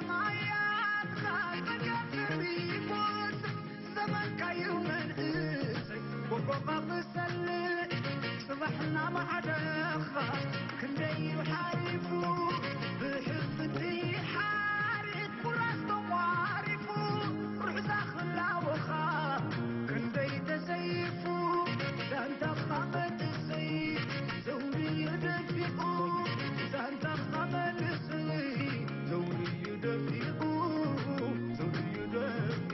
ማያትካ ጸገም ትሪቡስ ዘመንካዩ መንእሰይ ጎቦኻ ክሰልእ ጽባሕ እናማዕደኻ ክንደይ እዩ ሓሊፉ ብሕፍቲ ሓሪፍ ቁራስ ተቋሪፉ ርሑዛ ክላወኻ ክንደይ ተሰይፉ ዛንታኻ መንእሰይ ዘውድዩ ደፊኡ ዛንታኻ መንእሰይ ዘውድዩ ደፊኡ ዘውድዩ ደፊኡ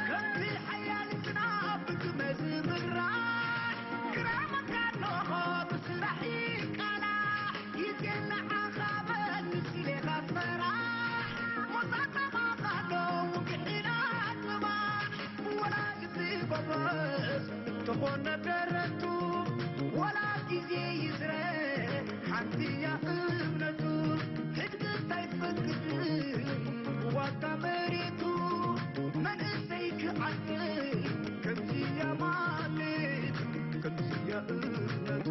ከምቲ ሓያል ዝናብ ብግመ ዝምራሕ ክራመካ ኣለኹ ብስራሕ ይቃላሕ ግዜ ንዓኻ በል ንስሌኻ ትፈራሕ ሞሳተኻ ካሎ ውግዒና ጽባሕ ወላ ልቢ ጎበዝ እንተኾነ ደረቱ ወላ ግዜ ይዝረ ሓንቲ እያ እምነቱ ሕድግታ ይፈቅድ ዋጋ መሬቱ መንእሰይ ክዓቅል ከምዚ እያ ማሌቱ ከምዚ እያ እምነቱ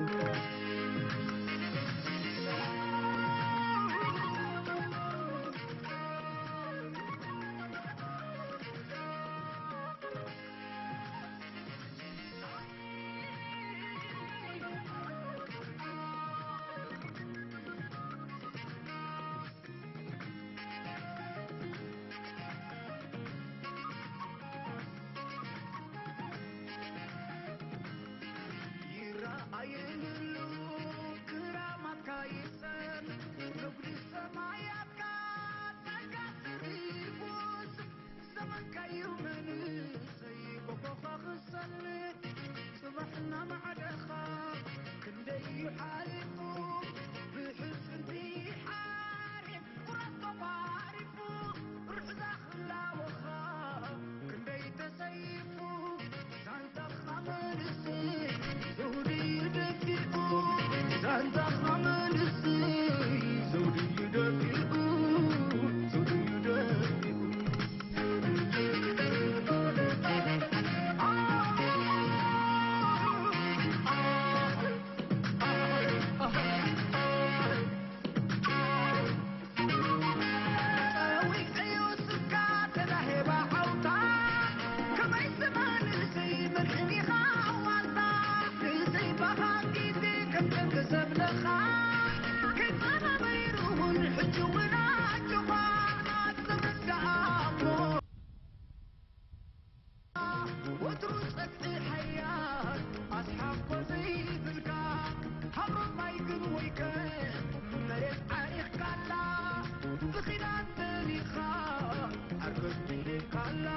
ይረኣየንሉ ክራማትካ ይሰን ንጉዲ ሰማያትካ ጸጋ ስሪቡስ ዘመንካዩ መንእሰይ ጎቦኻ ክሰልእ ጽባሕ እናማዕደኻ ክንደይ እዩ ሓሊፉ ብሕፍንቲ ሓሪፍ ቁራስ ተቋሪፉ ርሑዛ ክላወኻ ክንደይ ተሰይፉ ዛንታኻ መንእሰይ ዘውድዩ ደፊኡ ዛንታኻ መንእሰይ ዘውድዩ ደፊኡ ዘውድዩ ደፊኡ ወትሩ ጸጥሒ ሓያል ኣስሓቦ ዘይብልካ ሃሩር ማይ ግን ወይከ መሬት ዓሪኽካላ ብኺዳን ተሊኻ ዓርከስ ሚሒርካላ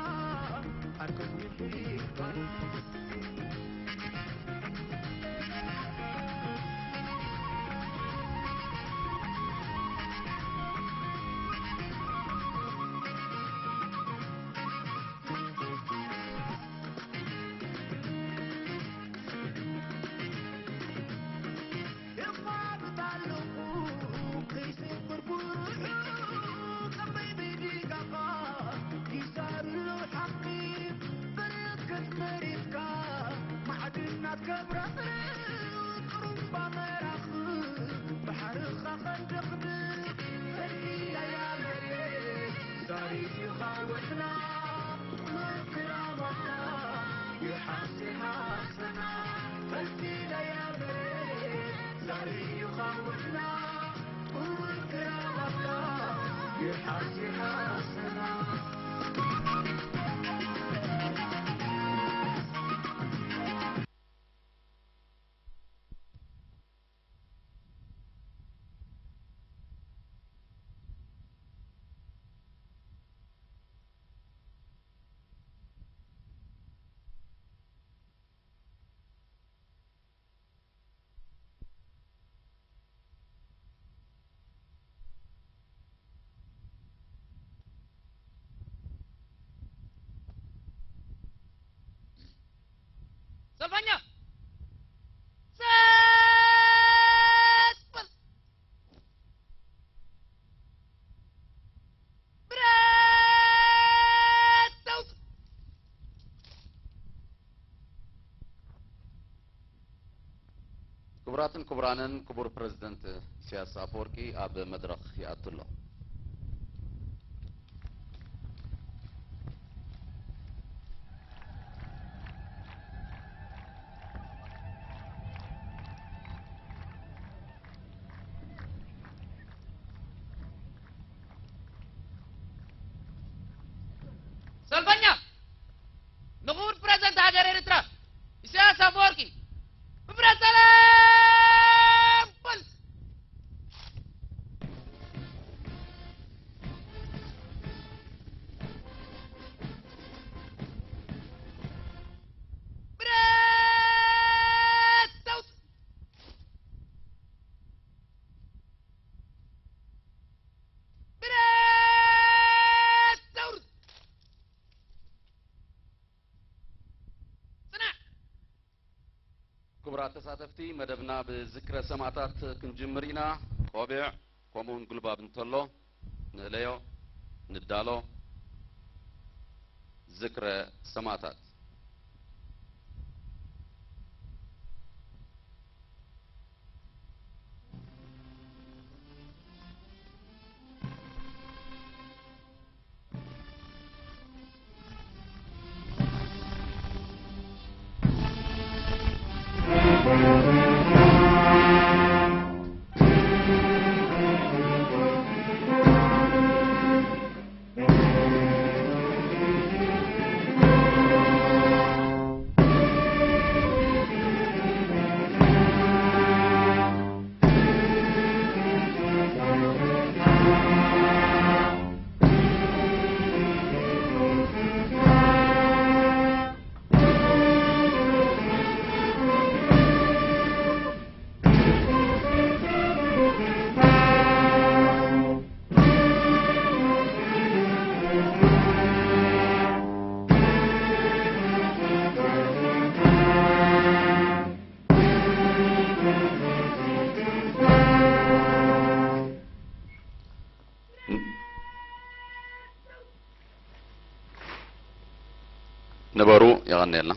ዓርከስ ሚሒርካላ ሰልፈኛ ሰስፐስ ብረት ክቡራትን ክቡራንን፣ ክቡር ፕረዚደንት ኢሳያስ ኣፈወርቂ ኣብ መድረኽ ይኣቱ ኣሎ። ሰልፈኛ! ንኽቡር ፕረዚደንት ሃገር ኤርትራ ኢሳያስ ኣፈወርቂ ብብረት ሰላም በል! ብረት ኣውጽእ! ብረት ኣውርድ! ጽናዕ! ክቡራት ተሳተፍቲ፣ መደብና ብዝክረ ሰማእታት ክንጅምር ኢና። ቆቢዕ ከምኡውን ጉልባብ እንተሎ ንእለዮ፣ ንዳሎ። ዝክረ ሰማእታት። ንበሩ። የቐንየልና።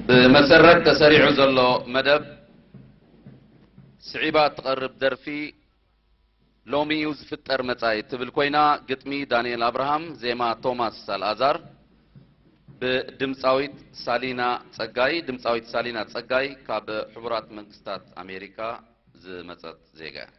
ብመሰረት ተሰሪዑ ዘሎ መደብ፣ ስዒባ እትቐርብ ደርፊ ሎሚ እዩ ዝፍጠር መጻኢ እትብል ኮይና፣ ግጥሚ ዳንኤል ኣብርሃም፣ ዜማ ቶማስ ኣልኣዛር፣ ብድምጻዊት ሳሊና ጸጋይ፣ ድምጻዊት ሳሊና ጸጋይ ካብ ሕቡራት መንግስታት ኣሜሪካ ዝመጸት ዜጋ እያ።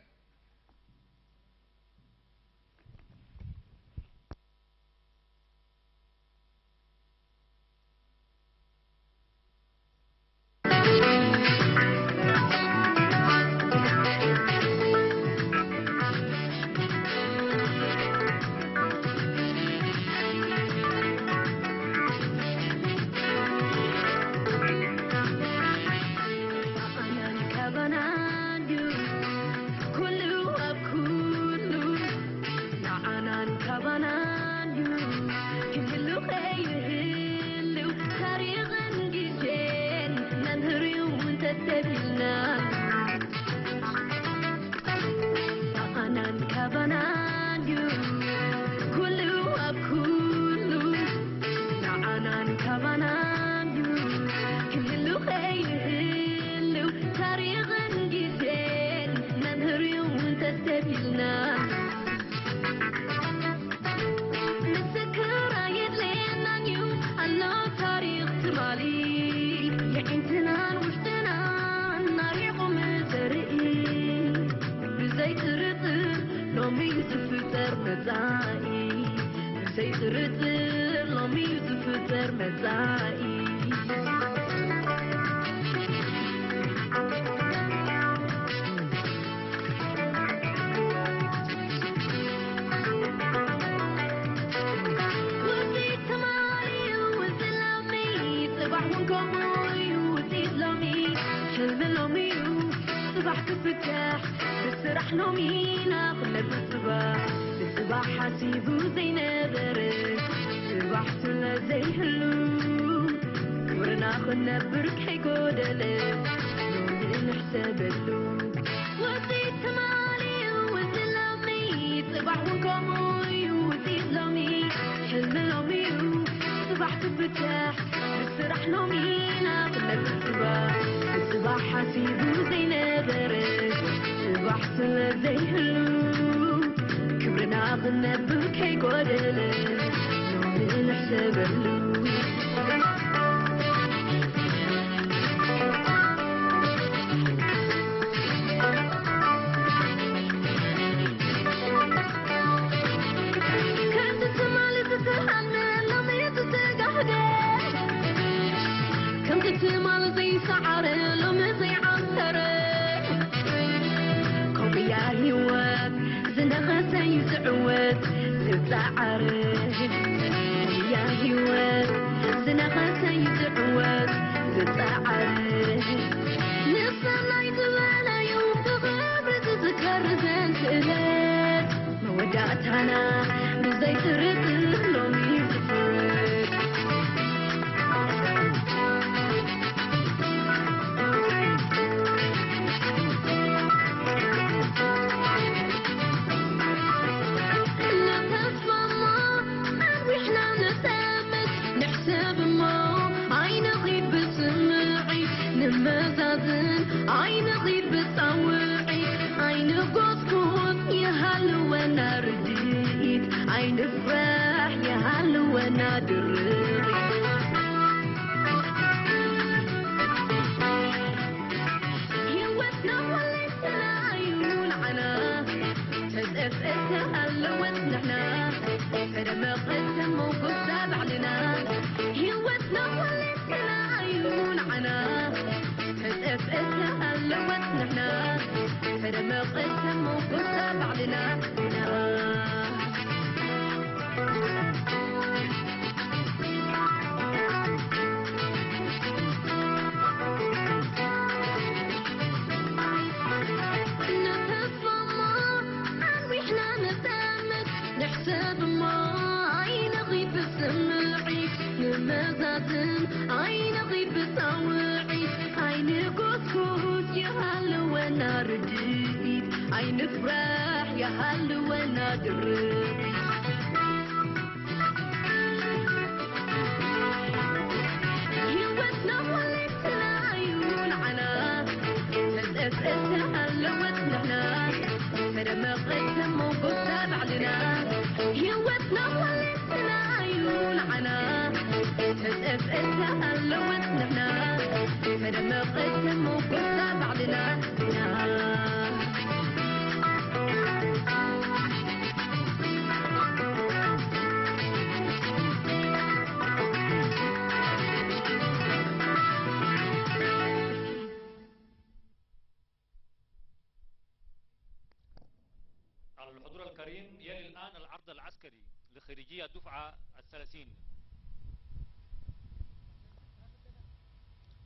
العسكريين يلي الآن العرض العسكري لخريجي الدفعة الثلاثين.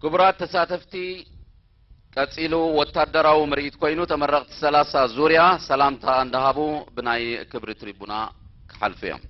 ክቡራት ተሳተፍቲ፣ ቀጺሉ ወታደራዊ ምርኢት ኮይኑ፣ ተመረቕቲ ሰላሳ ዙርያ ሰላምታ እንዳሃቡ ብናይ ክብሪ ትሪቡና ክሓልፉ እዮም።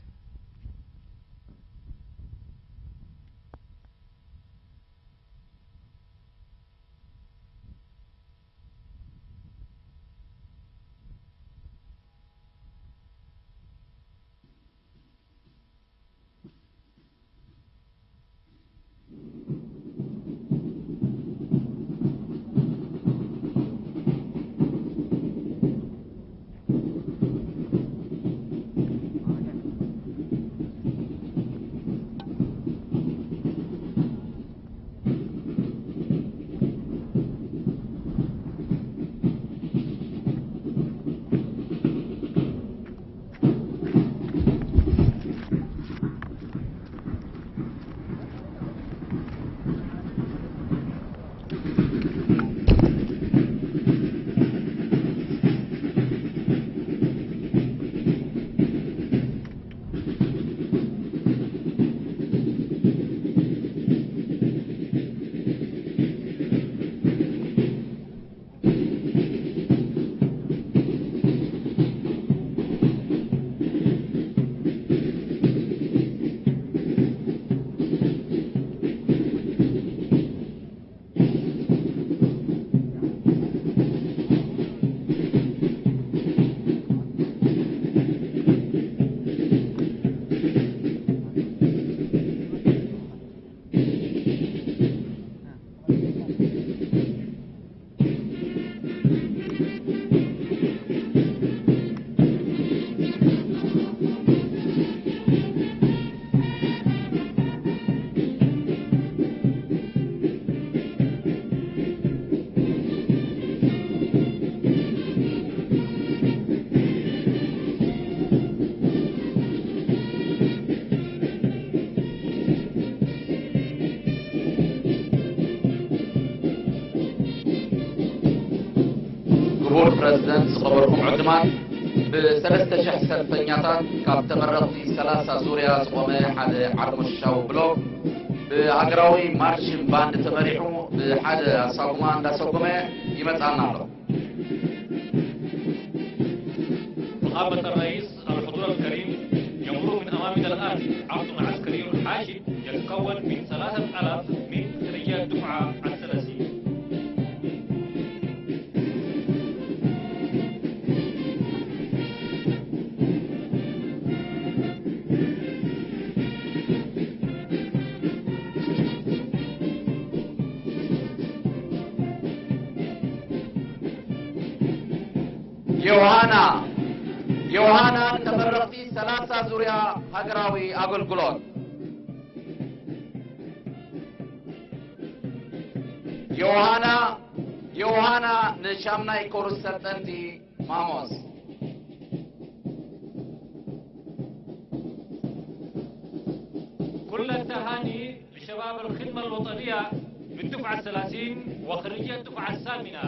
ክቡር ፕረዚደንት፣ ዝኸበርኩም ዕዱማት፣ ብሰለስተ ሽሕ ሰልፈኛታት ካብ ተመረቕቲ ሰላሳ ዙርያ ዝቖመ ሓደ ዓርሞሽሻዊ ብሎክ ብሃገራዊ ማርሽን ባንድ ተመሪሑ ብሓደ ኣሳጉማ እንዳሰጎመ ይመጻና ኣሎ። فخامة الرئيس، الحضور الكريم، يمر من أمامنا الآتي عرض عسكري حاشد يتكون من ثلاثة آلاف من خريجي الدفعة الثلاثين. ዮሃና፣ ዮሃና ንተመረቕቲ ሰላሳ ዙርያ ሃገራዊ ኣገልግሎት። ዮሃና፣ ዮሃና ንሻምናይ ኮርስ ሰልጠንቲ ማሞስ። كل التهاني لشباب الخدمة الوطنية من دفعة ثلاثين وخريجي الدفعة الثامنة.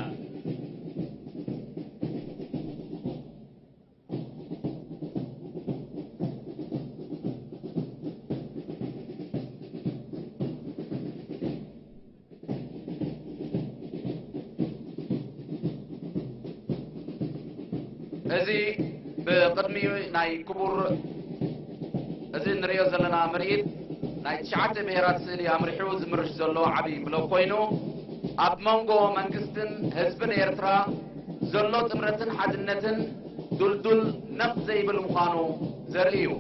እዚ ብቕድሚ ናይ ክቡር፣ እዚ እንርእዮ ዘለና ምርኢት ናይ ትሽዓተ ብሄራት ስእሊ ኣምሪሑ ዝምርሽ ዘሎ ዓቢ ብሎክ ኮይኑ፣ ኣብ መንጎ መንግስትን ህዝብን ኤርትራ ዘሎ ጥምረትን ሓድነትን ዱልዱል ነቕ ዘይብል ምዃኑ ዘርኢ እዩ።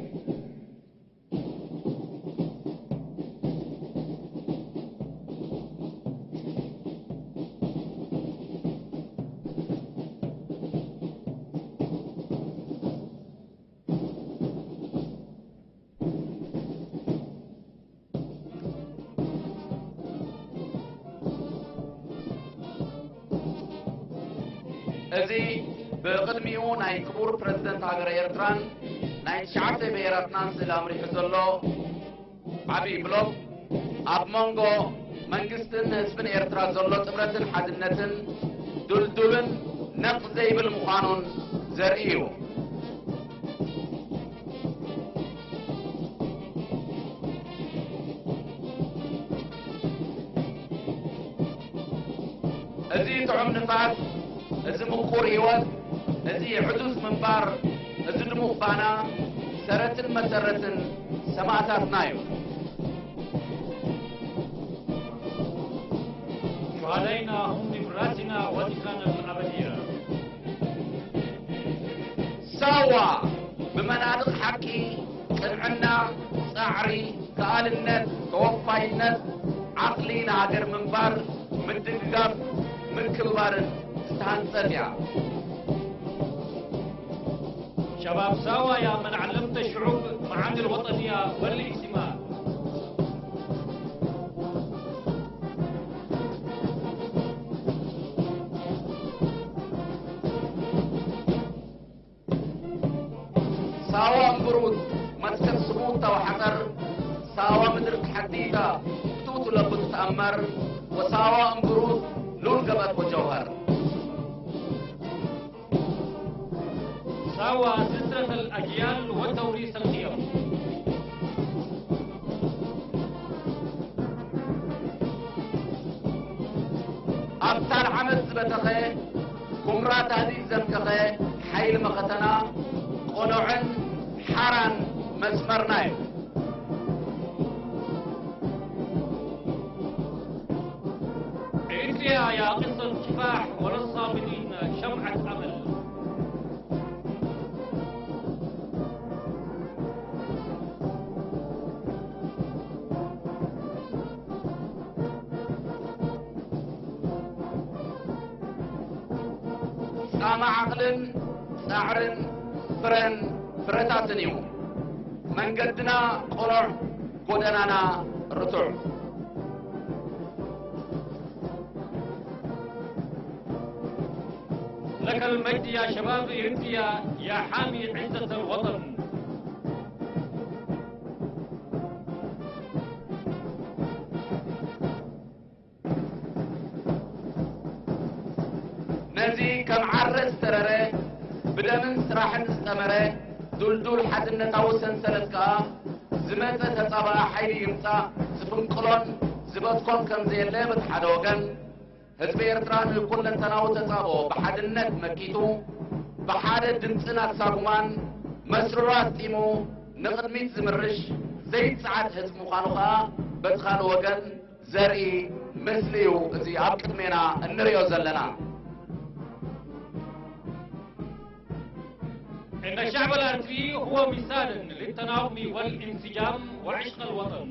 እዚ ብቕድሚኡ ናይ ክቡር ፕረዚደንት ሃገረ ኤርትራን ናይ ትሽዓተ ብሄራትናን ስእሊ ኣምሪሑ ዘሎ ዓቢ ብሎክ፣ ኣብ መንጎ መንግስትን ህዝብን ኤርትራ ዘሎ ጥምረትን ሓድነትን ድልዱልን ነቕ ዘይብል ምዃኑን ዘርኢ እዩ። እዚ ጥዑም ንፋስ፣ እዚ ምቁር ህይወት፣ እዚ ዕዙዝ ምንባር፣ እዚ ድሙቕ ባና ሰረትን መሰረትን ሰማእታትና እዩ። شهدائنا هم نبراسنا ودكانا الأبدية. ሳዋ ብመናድቕ ሓቂ፣ ቅንዕና፣ ጻዕሪ፣ ከኣልነት፣ ተወፋይነት፣ ዓቕሊ ንሃገር ምንባር፣ ምድግጋፍ፣ ምክብባርን ዝተሃንጸት እያ። شباب ساوا يا من علمت الشعوب معاني الوطنية والانتماء. ሳዋ እምብሩት መትከል ስሙት ተዋሓጠር፣ ሳዋ ምድር ተሓዲታ ብትውቱ ለቡ ትተኣመር፣ ወሳዋ እምብሩት ሉል ገበት ወጀውሃር። ساوا سلسلة الأجيال وتوريث القيم. ኣብታ ዓመት ዝበተኸ ኩምራ ታህዲድ ዘምከኸ ሓይሊ መኸተና ቆሎዕን ሓራን መስመርና እዩ። عيدليا يا قصة كفاح وللصابرين شمعة أمل. ጻማ ዓቕልን ጻዕርን ፍረን ፍረታትን እዩ። መንገድና ቅኑዕ፣ ጎደናና ርቱዕ። لك المجد يا شباب إريتريا يا حامي عزة الوطن. ነዚ ከም ዓረ ዝተረረ ብደምን ስራሕን ዝጠመረ ዱልዱል ሓድነታዊ ሰንሰለት ከኣ ዝመጸ ተጻባኢ ሓይሊ ይምጻእ ዝፍንቅሎን ዝበትኮን ከም ዘየለ በቲ ሓደ ወገን፣ ህዝቢ ኤርትራ ንኩለንተናዊ ተጻብኦ ብሓድነት መኪቱ ብሓደ ድምጽን ኣሳጉማን መስርሩ ኣስጢሙ ንቕድሚት ዝምርሽ ዘይጸዓድ ህዝቢ ምዃኑ ከኣ በቲ ካልእ ወገን ዘርኢ ምስሊ'ዩ እዚ ኣብ ቅድሜና እንርእዮ ዘለና። إن الشعب الأريتري هو مثال للتناغم والانسجام وعشق الوطن.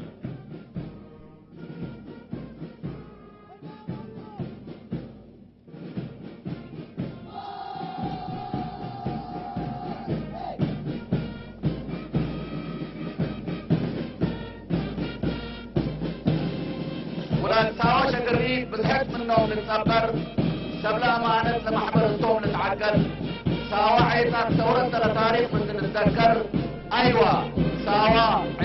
ولاد ساوا شقري بزحت منهم نتقبر سبلا أمانة لمحبر التوم نتعقل ساوا عيطات ثورة لتاريخ من نتذكر. ኣይዋ ሳዋ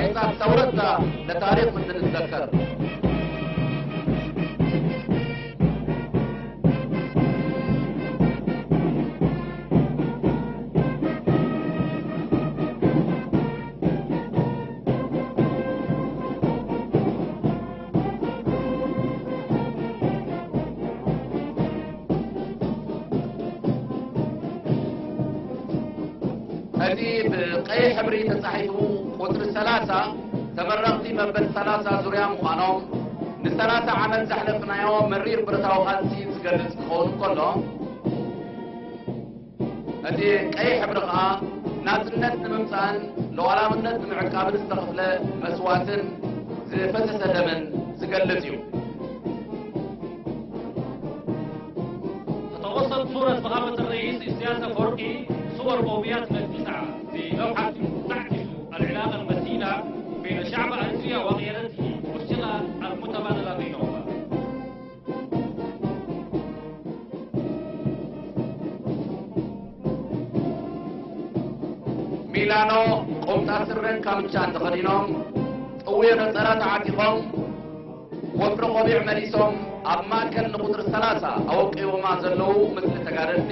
ዒጻ ተውረታ ለታሪኽ ምድር ዝዘከር። እቲ ብቀይሕ ሕብሪ ተጻሒፉ ቁጽሪ ሰላሳ ተመረቕቲ መበል ሰላሳ ዙርያ ምዃኖም ንሰላሳ ዓመት ዘሕለፍናዮ መሪር ብረታዊ ቃልሲ ዝገልጽ ክኸውን እንከሎ እቲ ቀይሕ ሕብሪ ከኣ ናጽነት ንምምጻእን ሉዓላውነት ንምዕቃብን ዝተኸፍለ መስዋእትን ዝፈሰሰ ደምን ዝገልጽ እዩ። تتوسط صورة فخامة الرئيس إسياس أفورقي صور قوميات مجلسها في لوحة تعكس العلاقة المتينة بين شعب أريتريا وقيادته والثقة المتبادلة بينهما. ሚላኖ ቁምጣ ስረን ካምቻን ተኸዲኖም ጥውዮ ነጸራ ተዓጢቖም ወፍሪ ቆቢዕ መሊሶም ኣብ ማእከል ንቁጽሪ ሰላሳ ኣወቂቦማ ዘለዉ ምስሊ ተጋደልቲ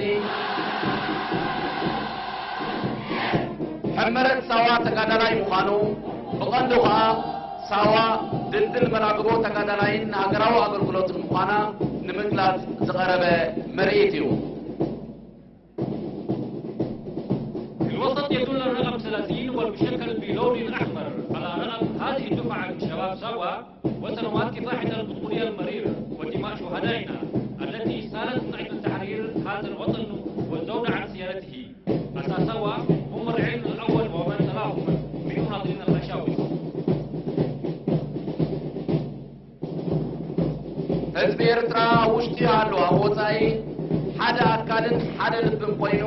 ሕመረት ሳዋ ተጋዳላይ ምዃኑ ብቐንዱ ኸኣ ሳዋ ድልድል መራግቦ ተጋዳላይን ንሃገራዊ ኣገልግሎትን ምዃና ንምግላጽ ዝቐረበ ምርኢት እዩ። في الوسط يدل الرقم ثلاثين والمشكل بلون أحمر على رقم هذه الدفعة من شباب ساوا وسنوات كفاحنا البطولي المرير ودماء شهدائنا التي سالت من أجل تحرير هذا الوطن والزود عن سيادته. أساسوا هم العين الأول ومن تلاهم من مناضلين الأشاوس. ህዝቢ ኤርትራ ኣብ ውሽጢ ኣሎ፣ ኣብ ወጻኢ ሓደ ኣካልን ሓደ ልብን ኮይኑ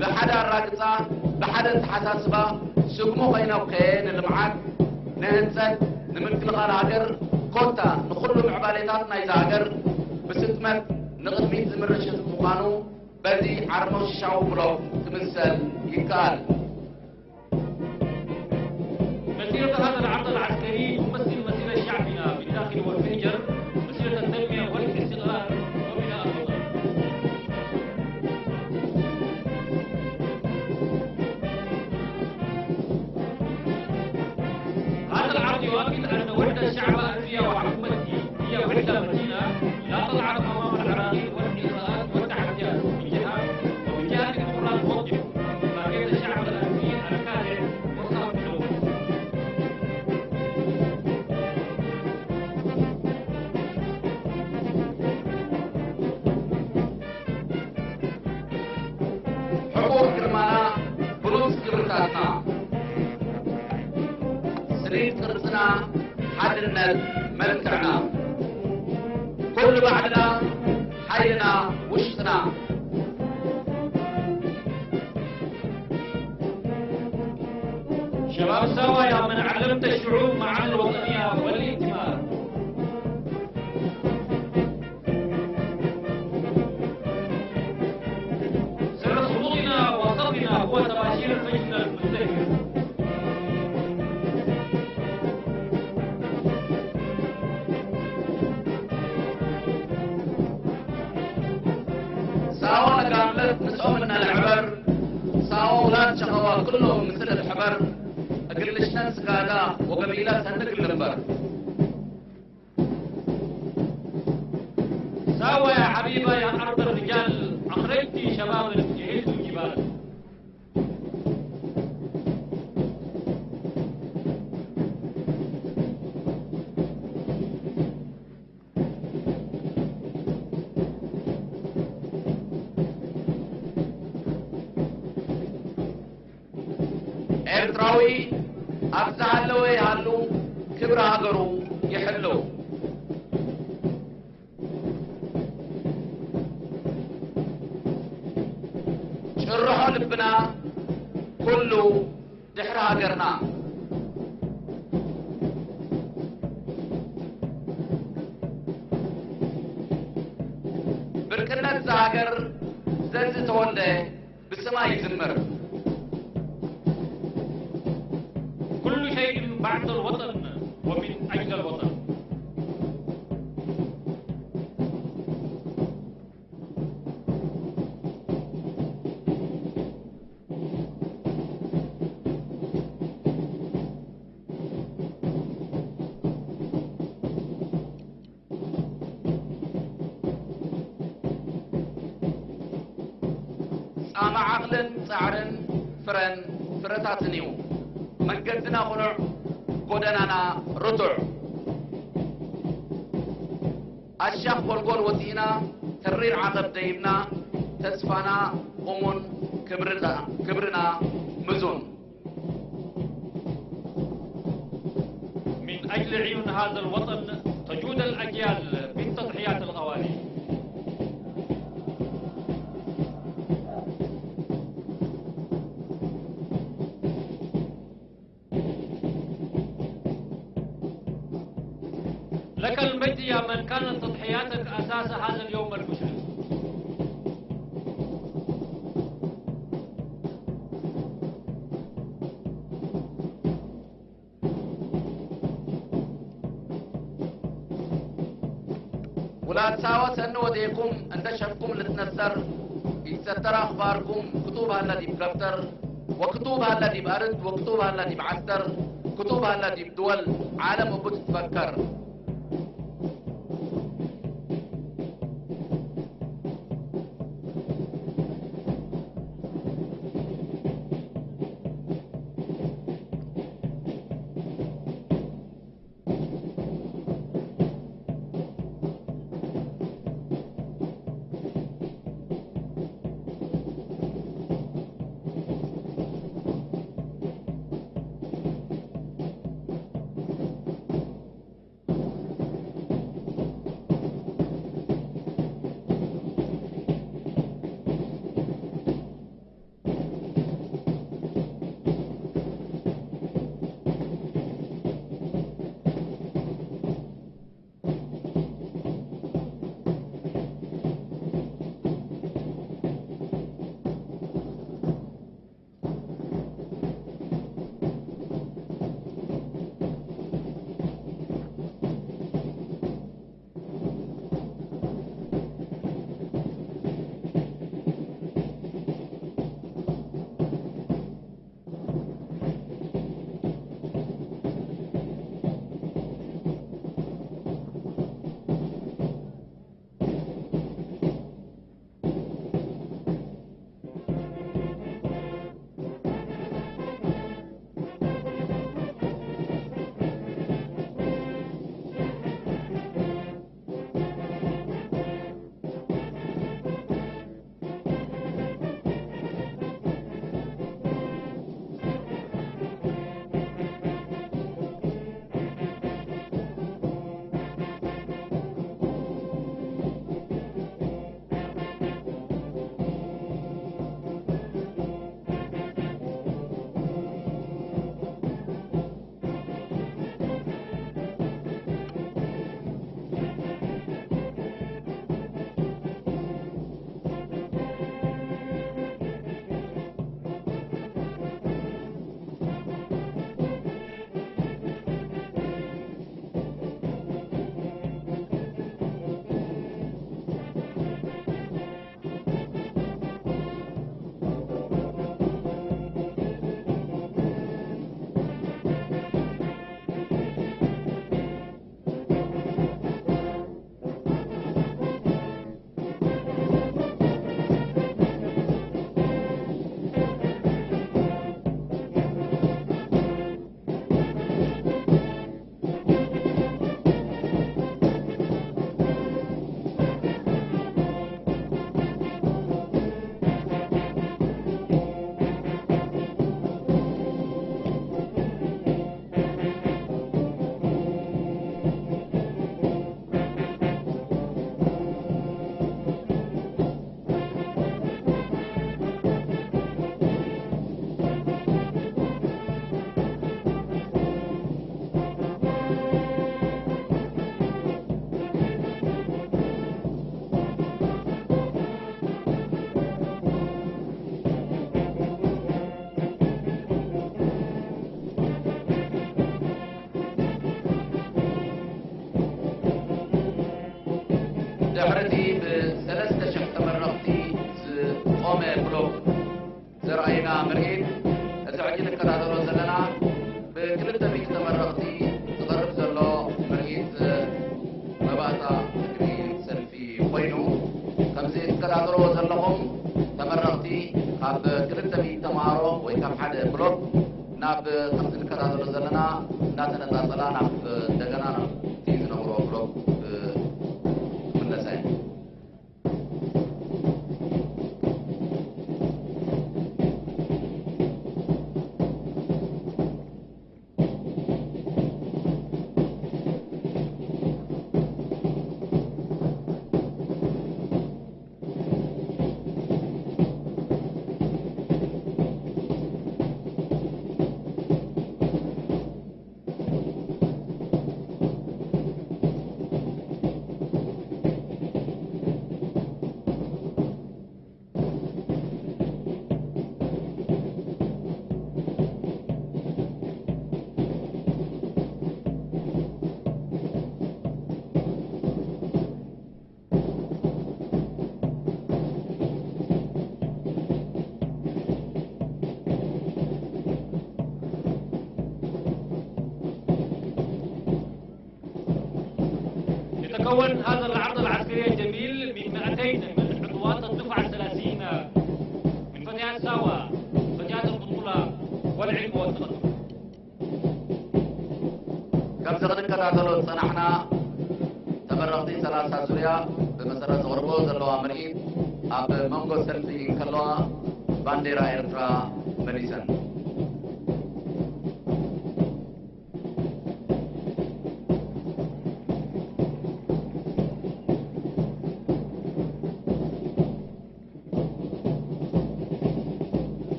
ብሓደ ኣራግጻ ብሓደ ኣተሓሳስባ ስግሙ ከይነውከየ ንልምዓት፣ ንህንጸት፣ ንምክልኻል ሃገር ኮታ ንኹሉ ምዕባሌታት ናይዛ ሃገር ብስጥመት ንቕድሚት ዝምርሽት ምዃኑ በዚ ዓርሞሽሻዊ ብሎግ ክምሰል ይከኣል። مسيرة هذا العرض العسكري تمثل مسيرة شعبنا في الداخل والمهجر، مسيرة التنمية والاستقرار وبناء الوطن. هذا العرض يؤكد أن وحدة الشعب الألفية وحكومته هي وحدة متينة لا تضعف أمام العراقيل والانتقادات والتحديات من جهة، ومن جهة أخرى توضح ما بين الشعب الألفي الكادح وصاحب النوبة. ሕቡር ግርማና ብሉጽ ክብርታትና፣ ስኒት ቅርጽና፣ ሓድነት መልክዕና፣ ኩሉ ባዕልና ሓይልና ውሽጥና። شباب ساوا يا من علمت الشعوب معاني الوطنية والانتماء. سر صمودنا وصبرنا هو تباشير فجرنا المزدهر. ሳዋ ነጋምለት ንጾም እነልዕበር፣ ሳዋ ውላድ ሸኸዋ ኩሎም ምስል እልሕበር፣ እግል ልሽነን ስጋዳ ወገቢላ ሰንግ ልንበር። ساوا يا حبيبة يا أرض الرجال، أخرجتي شباب يهزوا الجبال. ኤርትራዊ ኣብ ዝሃለወ ይሃሉ፣ ክብሪ ሃገሩ ይሕልው። ጭርሖ ልብና ኩሉ ድሕሪ ሃገርና። ብርቅነት እዛ ሃገር ዘዝተወልደ ብስማ ይዝምር። كل شيء بعد الوطن ومن أجل الوطن. ጻማ ዓቕልን ጻዕርን ፍረን ፍረታትን እዩ። መንገድና ቕኑዕ፣ ጎደናና ርቱዕ። ኣሻኽ ጎልጎል ወጺእና፣ ተሪር ዓቐብ ደይብና፣ ተስፋና እሙን፣ ክብርና፣ ክብርና ምዙን። من أجل عيون هذا الوطن تجود الأجيال بالتضحيات الغوالي. لك المجد يا من كانت تضحياتك أساس هذا اليوم المشرف. ውላድ ሳወ ሰኒ ወዴኩም እንተ ሸፍኩም ልትነሰር ይትሰተር ኣኽባርኩም ክቱብ ሃለ ዲብ ደብተር ወክቱብ ሃለ ዲብ ኣርድ ወክቱብ ሃለ ዲብ ዓስተር ክቱብ ሃለ ዲብ ድወል ዓለም እቡ ትትፈከር። ድሕሪ እቲ ብሰለስተ ሽሕ ተመረቕቲ ዝቖመ ብሎክ ዘርኣየና ምርኢት፣ እዚ ሕጂ ንከታተሎ ዘለና ብክልተ ሚእቲ ተመረቕቲ ዝቐርብ ዘሎ ምርኢት መባእታ እግሪ ሰልፊ ኮይኑ፣ ከምዚ ትከታተልዎ ዘለኹም ተመረቕቲ ካብ ክልተ ሚእቲ ተምሃሮ ወይ ካብ ሓደ ብሎክ ናብ ከምዚ ንከታተሎ ዘለና እናተነጻጸላ ናብ እንደገና ናብቲ ዝነበሮ ብሎክ ክምለሳ እየን። يتكون هذا العرض العسكري الجميل من مائتين من عضوات الدفعة الثلاثين من فتيات ساوا، فتيات البطولة والعلم والتقدم. ከምዚ ክንከታተሎ ዝጸናሕና ተመረቕቲ ሰላሳ ዙርያ ብመሰረት ዘቕርቦ ዘለዋ ምርኢት ኣብ መንጎ ሰልፊ እንከለዋ ባንዴራ ኤርትራ መሊሰን።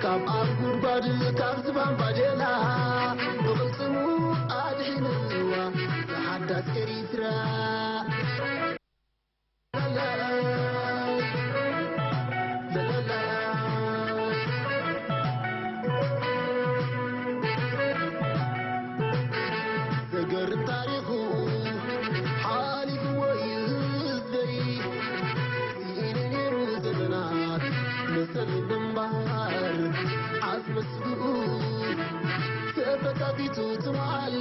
ኣብ ኣብ ጉድጓድ ካብ ዝባን ባዴላ ብቕልጽሙ ኣድሒንዋ ንሓዳስ ኤሪትራ። ዘገርም ታሪኹ ሓሊፍዎ እዩ ህዝበይ። ስኢነ ነይሩ ዘመናት መሰል ምንባር ዓስመ ስግኡ ተፈታቲቱ ትማል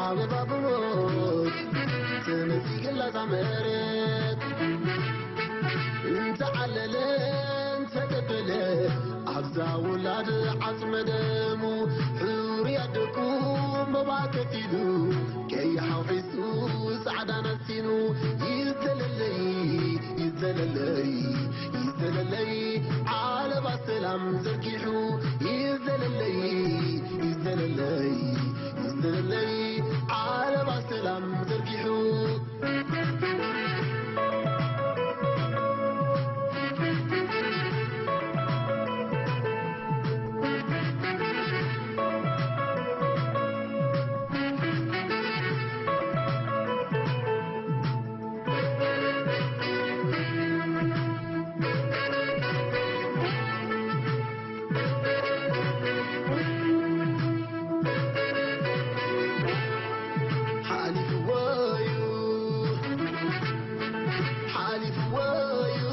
ኣበባ ብሞት ተነጺግላ እዛ መሬት። እንተዓለለ እንተደበለ ኣብዛ ውላድ ዓጽመ ደሙ ሕሩያት ደቁ መባከት ኢሉ ቀይሕ ኣውሒሱ ጻዕዳ ነሲኑ ይዘለለይ ይዘለለይ ይዘለለይ ዓለባ ሰላም ዘርጊሑ ይዘለለይ ይዘለለይ ይዘለለይ ዓለባ ሰላም ዘርጊሑ። ሓሊፍዎ እዩ፣ ሓሊፍዎ እዩ፣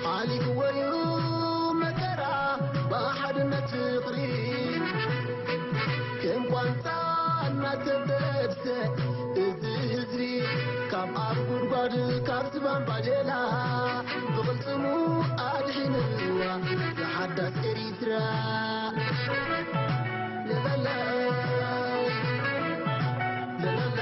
ሓሊፍዎ እዩ መከራ ብሓድነት ፍቕሪ። ከም ቋንጣ እናተጠብሰ እዚ ህዝቢ ካብ ኣብ ጉድጓድ ካብ ዝባን ባዴላ ብቕልጽሙ ኣድሒንዋ ንሓዳስ ኤሪትራ። ለለለ፣ ለለለ።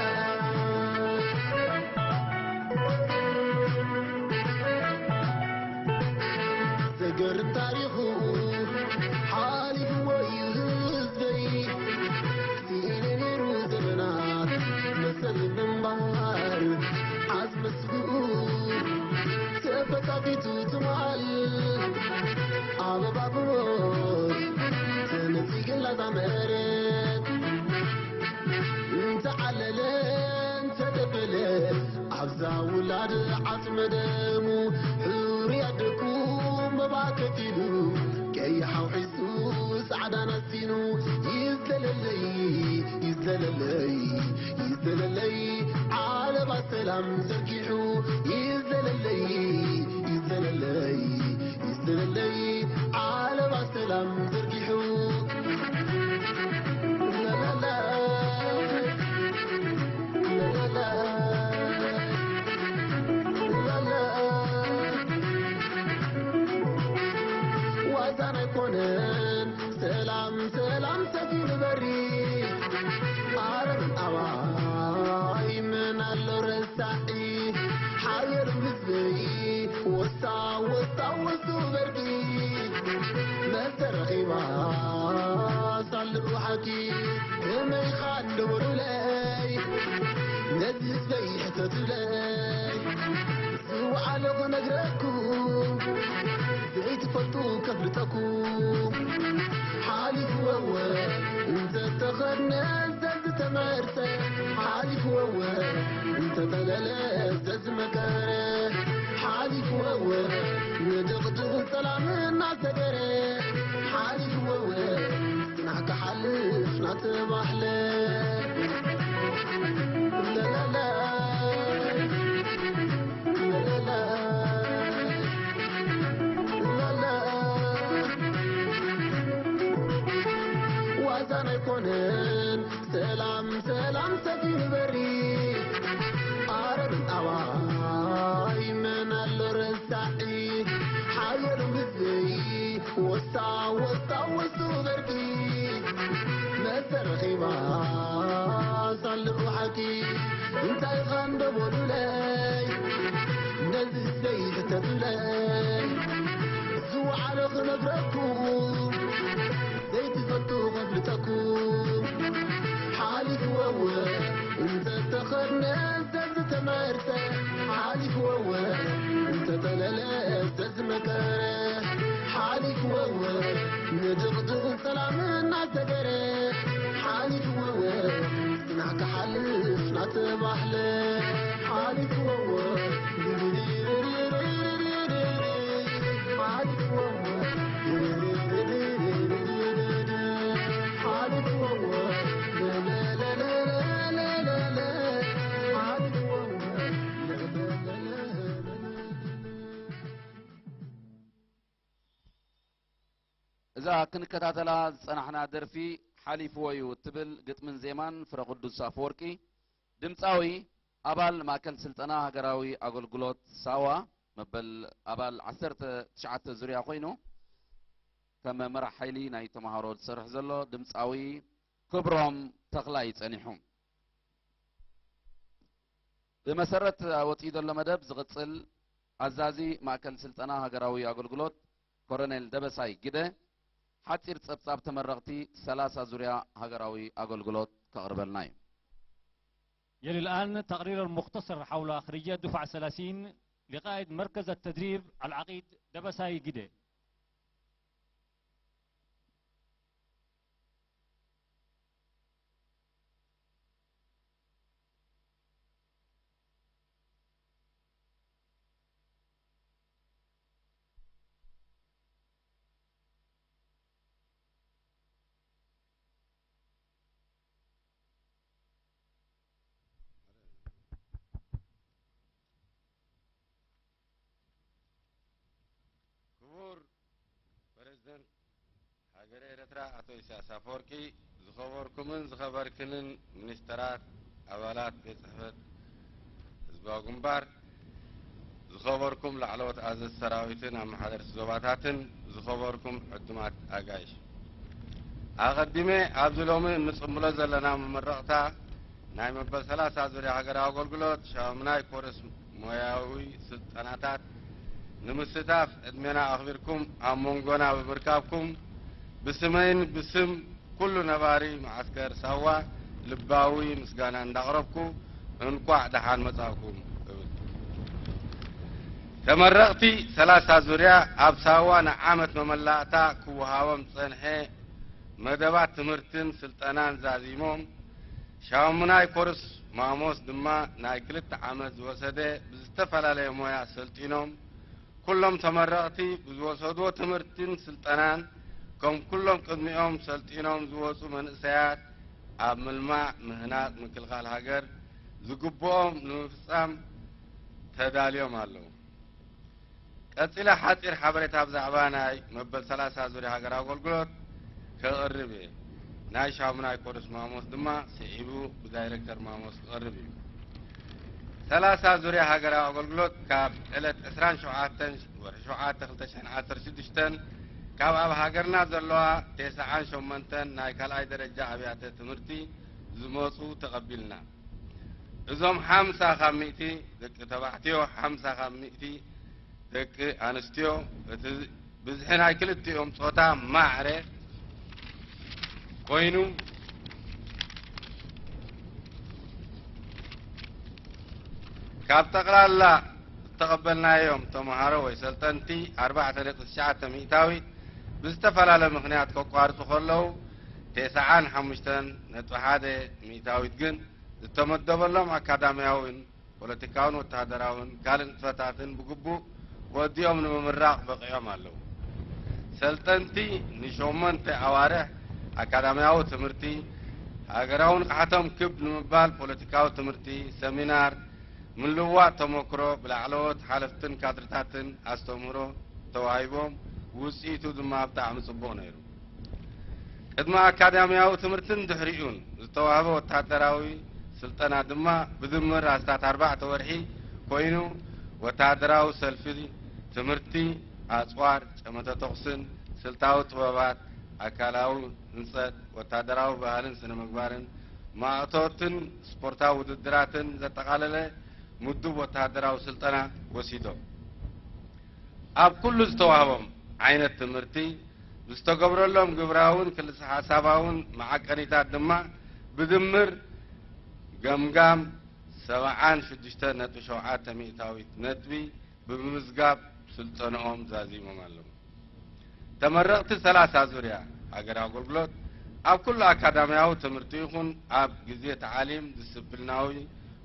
ዘገርም ታሪኹ ሓሊፍዎ እዩ ህዝበይ። ስኢነ ነይሩ ዘመናት መሰል ምንባር ዓጽመ ስግኡ ተፈታቲቱ ትማል ኣበባ ብሞት ተነጺግላ እዛ መሬት። እንተዓለለ እንተደበለ ኣብዛ ውላድ ዓጽመ ደሙ ሕሩያት ደቁ መባከት ኢሉ ቀይሕ ኣውሒሱ ጻዕዳ ነሲኑ ይዘለለይ ይዘለለይ ይዘለለይ ዓለባ ሰላም ዘርጊሑ ይዘለለይ ይዘለለይ ይዘለለይ ዓለባ ሰላም ዘርጊሑ። ላላላ፣ ላላላ፣ ላላ። ዋዛን ኣይኮነን ሰላም ሰላም ሰፊኑ በሪ ኣረብን ኣባይ ምን ኣሎ ረሳዒ ሓየር ህዝበይ ወሳ ወሳ ወሱ በርቂ መስተረኺባ ሳልኡ ሓቂ ከመይኻ እንደበሉለይ ነዚ ህዝበይ ሕተቱለይ ዝወዓለ ክነግረኩም ዘይትፈልጡ ከፍልጠኩም ሓሊፍወወ እንተተኸድነ ዝተመርተ ሓሊፍወወ እንተተለለ ዝተመከረ ሓሊፍወወ ንድቕድቕ ሰላም እናሰገረ ሓሊፍወወ ጽናሕ ክሓልፍ ናተባህለ ለለለ ዋዛን ኣይኮነን ሰላም ሰላም ሰፊኑ በሪ ኣረብን ኣባይ መን ኣሎ ረሳዒ ሓየሉ ህዝበይ ወሳ ወሳ ወሱ በርቂ መስተረኺባ ሳልኡ ሓቂ እንታይ ኻንዶ በሉለይ ነዚ ህዝበይ ሕተቱለይ ዝወዓለ ክነግረኩም ዘይትፈልጡ ከፍልጠኩም ሓሊፍወወ እንተተኸድነ ዝተመርጸ ሓሊፍወወ እንተ ተለለ ተዝመከረ ሓሊፍዎ፣ ንድቕድቕ ሰላም እናሰገረ ሓሊፍዎ፣ ጽናሕ ክሓልፍ ናተባህለ ሓሊፍዎ፣ ሓሊፍዎ፣ ሓሊፍዎ፣ ሓሊፍዎ። እዛ ክንከታተላ ዝጸናሕና ደርፊ ሓሊፍዎ እዩ እትብል ግጥምን ዜማን ፍረ ቅዱስ ኣፈወርቂ፣ ድምጻዊ፣ ኣባል ማእከል ስልጠና ሃገራዊ ኣገልግሎት ሳዋ፣ መበል ኣባል ዓሰርተ ትሽዓተ ዙርያ ኮይኑ፣ ከም መራሕ ሓይሊ ናይ ተምሃሮ ዝሰርሕ ዘሎ ድምጻዊ ክብሮም ተኽላይ ጸኒሑ። ብመሰረት ወጺኡ ዘሎ መደብ ዝቕጽል፣ ኣዛዚ ማእከል ስልጠና ሃገራዊ ኣገልግሎት ኮሎኔል ደበሳይ ግደ፣ ሓጺር ጸብጻብ ተመረቕቲ ሰላሳ ዙርያ ሃገራዊ ኣገልግሎት ከቕርበልና እዩ። يلي الآن تقريرا مختصر حول خريجي الدفعة ثلاثين لقائد مركز التدريب العقيد دبساي جدي. ክቡር ፕሬዝደንት ሃገረ ኤርትራ ኣቶ ኢሳያስ ኣፈወርቂ፣ ዝኸበርኩምን ዝኸበርክንን ሚኒስተራት፣ ኣባላት ቤት ጽሕፈት ህዝባዊ ግንባር፣ ዝኸበርኩም ላዕለዎት ኣዘዝቲ ሰራዊትን ኣመሓደርቲ ዞባታትን፣ ዝኸበርኩም ዕዱማት ኣጋይሽ፣ ኣቐዲመ ኣብዚ ሎሚ እንጽንብሎ ዘለና መመረቕታ ናይ መበል ሰላሳ ዙርያ ሃገራዊ ኣገልግሎት ሻምናይ ኮርስ ሞያዊ ስልጠናታት ንምስታፍ ዕድሜና ኣኽቢርኩም ኣብ መንጎና ብምርካብኩም ብስመይን ብስም ኩሉ ነባሪ መዓስከር ሳዋ ልባዊ ምስጋና እንዳቕረብኩ እንቋዕ ደሓን መጻእኩም እብል። ተመረቕቲ ሰላሳ ዙርያ ኣብ ሳዋ ንዓመት መመላእታ ክወሃቦም ዝጸንሐ መደባት ትምህርትን ስልጠናን ዛዚሞም፣ ሻሙናይ ኮርስ ማሞስ ድማ ናይ ክልተ ዓመት ዝወሰደ ብዝተፈላለየ ሞያ ሰልጢኖም፣ ኩሎም ተመረቕቲ ብዝወሰድዎ ትምህርትን ስልጠናን፣ ከም ኩሎም ቅድሚኦም ሰልጢኖም ዝወጹ መንእሰያት፣ ኣብ ምልማዕ፣ ምህናጽ፣ ምክልኻል ሃገር ዝግብኦም ንምፍጻም ተዳልዮም ኣለዉ። ቀጺለ ሓጺር ሓበሬታ ብዛዕባ ናይ መበል ሰላሳ ዙርያ ሃገራዊ ኣገልግሎት ከቕርብ እየ። ናይ ሻሙናይ ኮርስ ማሞስ ድማ ስዒቡ ብዳይሬክተር ማሞስ ክቐርብ እዩ። ሰላሳ ዙርያ ሃገራዊ ኣገልግሎት ካብ ዕለት ዕስራን ሸውዓተን ወርሒ ሸውዓተ ክልተ ሽሕን ዓሰርተ ሽዱሽተን ካብ ኣብ ሃገርና ዘለዋ ተስዓን ሸሞንተን ናይ ካልኣይ ደረጃ ኣብያተ ትምህርቲ ዝመጹ ተቐቢልና። እዞም ሓምሳ ካብ ሚእቲ ደቂ ተባዕትዮ፣ ሓምሳ ካብ ሚእቲ ደቂ ኣንስትዮ፣ እቲ ብዝሒ ናይ ክልቲኦም ጾታ ማዕረ ኮይኑ፣ ካብ ጠቕላላ ዝተቐበልናዮም ተምሃሮ ወይ ሰልጠንቲ ኣርባዕተ ነጥቢ ትሽዓተ ሚእታዊት ብዝተፈላለየ ምኽንያት ከቋርጹ ከለዉ፣ ተስዓን ሓሙሽተን ነጥቢ ሓደ ሚእታዊት ግን ዝተመደበሎም ኣካዳምያውን ፖለቲካውን ወተሃደራውን ካልእ ንጥፈታትን ብግቡእ ወዲኦም ንምምራቕ በቒዖም ኣለዉ። ሰልጠንቲ ንሸሞንተ ኣዋርሕ ኣካዳምያዊ ትምህርቲ፣ ሃገራዊ ንቕሓቶም ክብ ንምባል ፖለቲካዊ ትምህርቲ፣ ሰሚናር፣ ምልውዋጥ ተመክሮ ብላዕለዎት ሓለፍትን ካድርታትን ኣስተምህሮ ተዋሂቦም፣ ውጽኢቱ ድማ ብጣዕሚ ጽቡቕ ነይሩ። ቅድሚ ኣካዳምያዊ ትምህርትን ድሕሪኡን ዝተዋህበ ወተሃደራዊ ስልጠና ድማ ብድምር ኣስታት ኣርባዕተ ወርሒ ኮይኑ፣ ወተሃደራዊ ሰልፊ፣ ትምህርቲ ኣጽዋር፣ ጨመተ ተኹስን ስልታዊ ጥበባት፣ ኣካላዊ ህንጸት፣ ወተሃደራዊ ባህልን ስነ ምግባርን፣ ማእቶትን ስፖርታዊ ውድድራትን ዘጠቓለለ ምዱብ ወተሃደራዊ ስልጠና ወሲዶም። ኣብ ኩሉ ዝተዋህቦም ዓይነት ትምህርቲ፣ ብዝተገብረሎም ግብራውን ክልሰ ሓሳባውን መዓቀኒታት ድማ ብድምር ገምጋም ሰብዓን ሽዱሽተ ነጥቢ ሸውዓተ ሚእታዊት ነጥቢ ብምምዝጋብ ስልጠንኦም ዛዚሞም ኣለዉ። ተመረቕቲ ሰላሳ ዙርያ ሃገራዊ ኣገልግሎት ኣብ ኩሉ ኣካዳምያዊ ትምህርቲ ይኹን ኣብ ግዜ ተዓሊም ዲስፕሊናዊ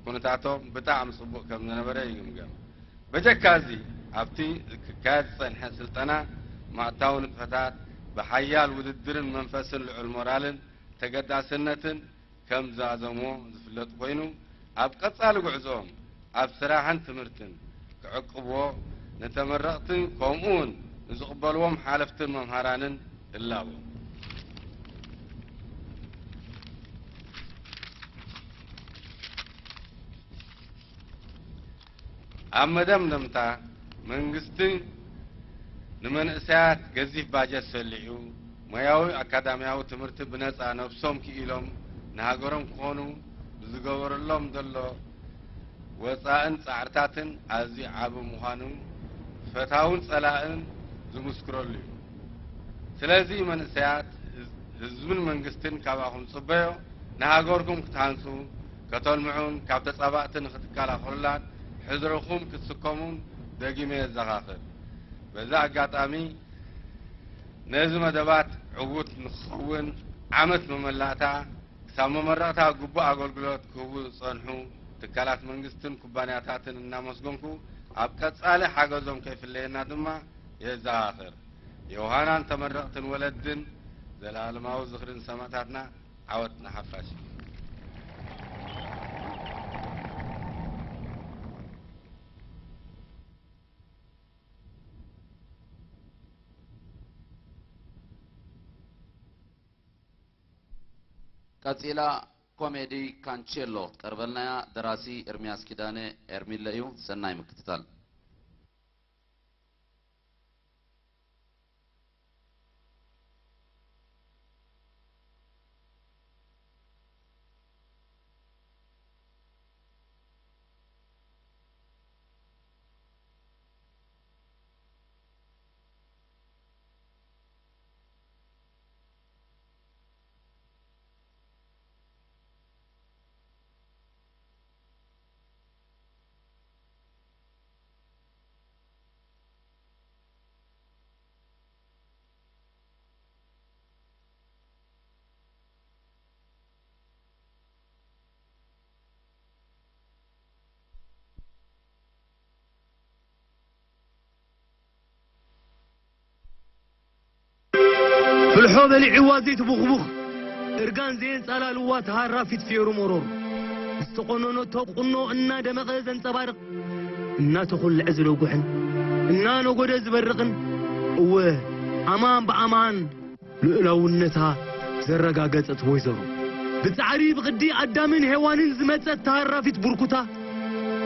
ኩነታቶም ብጣዕሚ ጽቡቕ ከም ዝነበረ ይግምገም። በጀካ እዚ ኣብቲ ክካየድ ዝጸንሐ ስልጠና ማእታዊ ንጥፈታት ብሓያል ውድድርን መንፈስን ልዑል ሞራልን ተገዳስነትን ከም ዝዛዘምዎ ዝፍለጥ ኮይኑ፣ ኣብ ቀጻሊ ጉዕዞኦም ኣብ ስራሕን ትምህርትን ክዕቅብዎ ንተመረቕትን ከምኡውን ንዝቕበልዎም ሓለፍትን መምሃራንን እላቦ። ኣብ መደምደምታ፣ መንግስቲ ንመንእሰያት ገዚፍ ባጀት ሰሊዑ፣ ሞያዊ ኣካዳምያዊ ትምህርቲ ብነጻ ነብሶም ክኢሎም ንሃገሮም ክኾኑ ብዝገበረሎም ዘሎ ወጻእን ጻዕርታትን ኣዝዩ ዓቢ ምዃኑ ፈታውን ጸላእን ዝምስክረሉ እዩ። ስለዚ መንእሰያት፣ ህዝ-፣ ህዝብን መንግስትን ካባኹም ዝጽበዮ ንሃገርኩም ክትሃንጹ፣ ከተልምዑን ካብ ተጻባእቲ ንክትከላኸሉላን ሕድርኹም ክትስከሙን ደጊመ የዘኻኽር። በዚ ኣጋጣሚ ነዚ መደባት ዕዉት ንክኸውን ዓመት መመላእታ ክሳብ መመረቕታ ግቡእ ኣገልግሎት ክህቡ ዝጸንሑ ትካላት መንግስትን ኩባንያታትን እናመስገንኩ፣ ኣብ ቀጻሊ ሓገዞም ከይፍለየና ድማ የዘኻኽር። ዮሃናን ተመረቕትን ወለድን፣ ዘላለማዊ ዝኽሪ ንሰማእታትና። ዓወት ንሓፋሽ። ቀጺላ ኮሜዲ ካንቼሎ ትቀርበልና እያ። ደራሲ ኤርምያስ ኪዳነ ኤርሚለ እዩ። ሰናይ ምክትታል። ፍልሖ በሊዕዋ ዘይትቡኽቡኽ፣ እርጋን ዘየንጻላልዋ ተሃራፊት ፌሩ መሮር፣ ዝተቖነነቶ ቁኖ እናደመቐ ዘንጸባርቕ፣ እናተኾልዐ ዝለጉሕን እናነጎደ ዝበርቕን፣ እወ፣ ኣማን ብኣማን ልኡላውነታ ዘረጋገጸት ወይዘሮ፣ ብጻዕሪ ብቕዲ ኣዳምን ሄዋንን ዝመጸት ተሃራፊት ቡርኩታ፣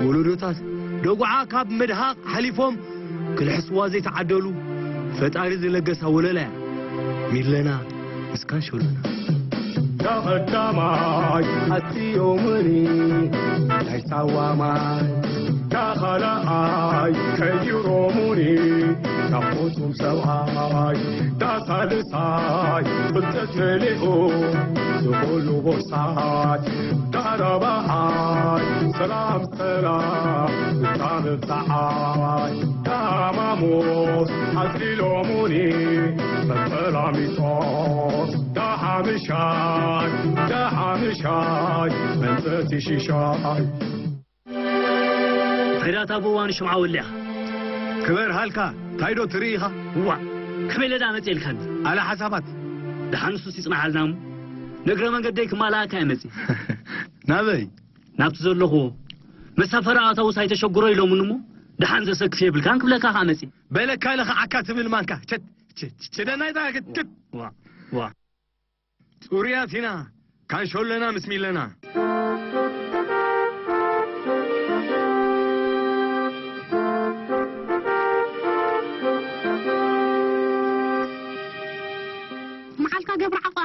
ወለዶታት ደጉዓ ካብ ምድሃቕ ሓሊፎም ክልሕስዋ ዘይተዓደሉ፣ ፈጣሪ ዝለገሳ ወለላ እያ። ሚለና ምስ ካንሸሎና። ዳቐዳማይ ኣስዮምኒ ናይ ሳዋ ማይ፣ ዳኻልኣይ ከይሮሙኒ ካብ ፍጹም ሰብኣይ፣ ዳሳልሳይ ፍልጠት መሊኡ ዝኹሉ ቦሳት፣ ዳራብዓይ ሰላም ሰላም ብጣዕሚ ብፀዓይ፣ ዳሃማሙስ ኣጽሊሎሙኒ ጸላሚጦስ፣ ዳሓምሻይ ዳሓምሻይ መንፈስ ይሽሻይ። ሕዳታ ብእዋኑ ሽምዓ ወሊዕኻ። ክበር ሃልካ፣ ታይ ዶ ትርኢ ኢኻ? እዋ፣ ከመይ ኢለ ደኣ መጽእ ኢልካኒ? ኣለ ሓሳባት። ደሓን ንሱስ ይጽንሓልና እሞ፣ ንእግረ መንገደይ ክማልኣካ እየ መጽእ። ናበይ? ናብቲ ዘለኹዎ። መሳፈሪ ኣውቶቡስ ኣይተሸግሮ ኢሎምኒ እሞ፣ ደሓን ዘሰክፍ የብልካን ክብለካ ከኣ መጽእ። በለካ ለኻ ዓካ ትብል ማንካ። ቸት፣ ቸት፣ ቸደናይ ታ ክትት። ዋ፣ ዋ። ጽሩያት ኢና፣ ካንሾለና ምስ ሚለና። መዓልካ ገብረ ዓቋ።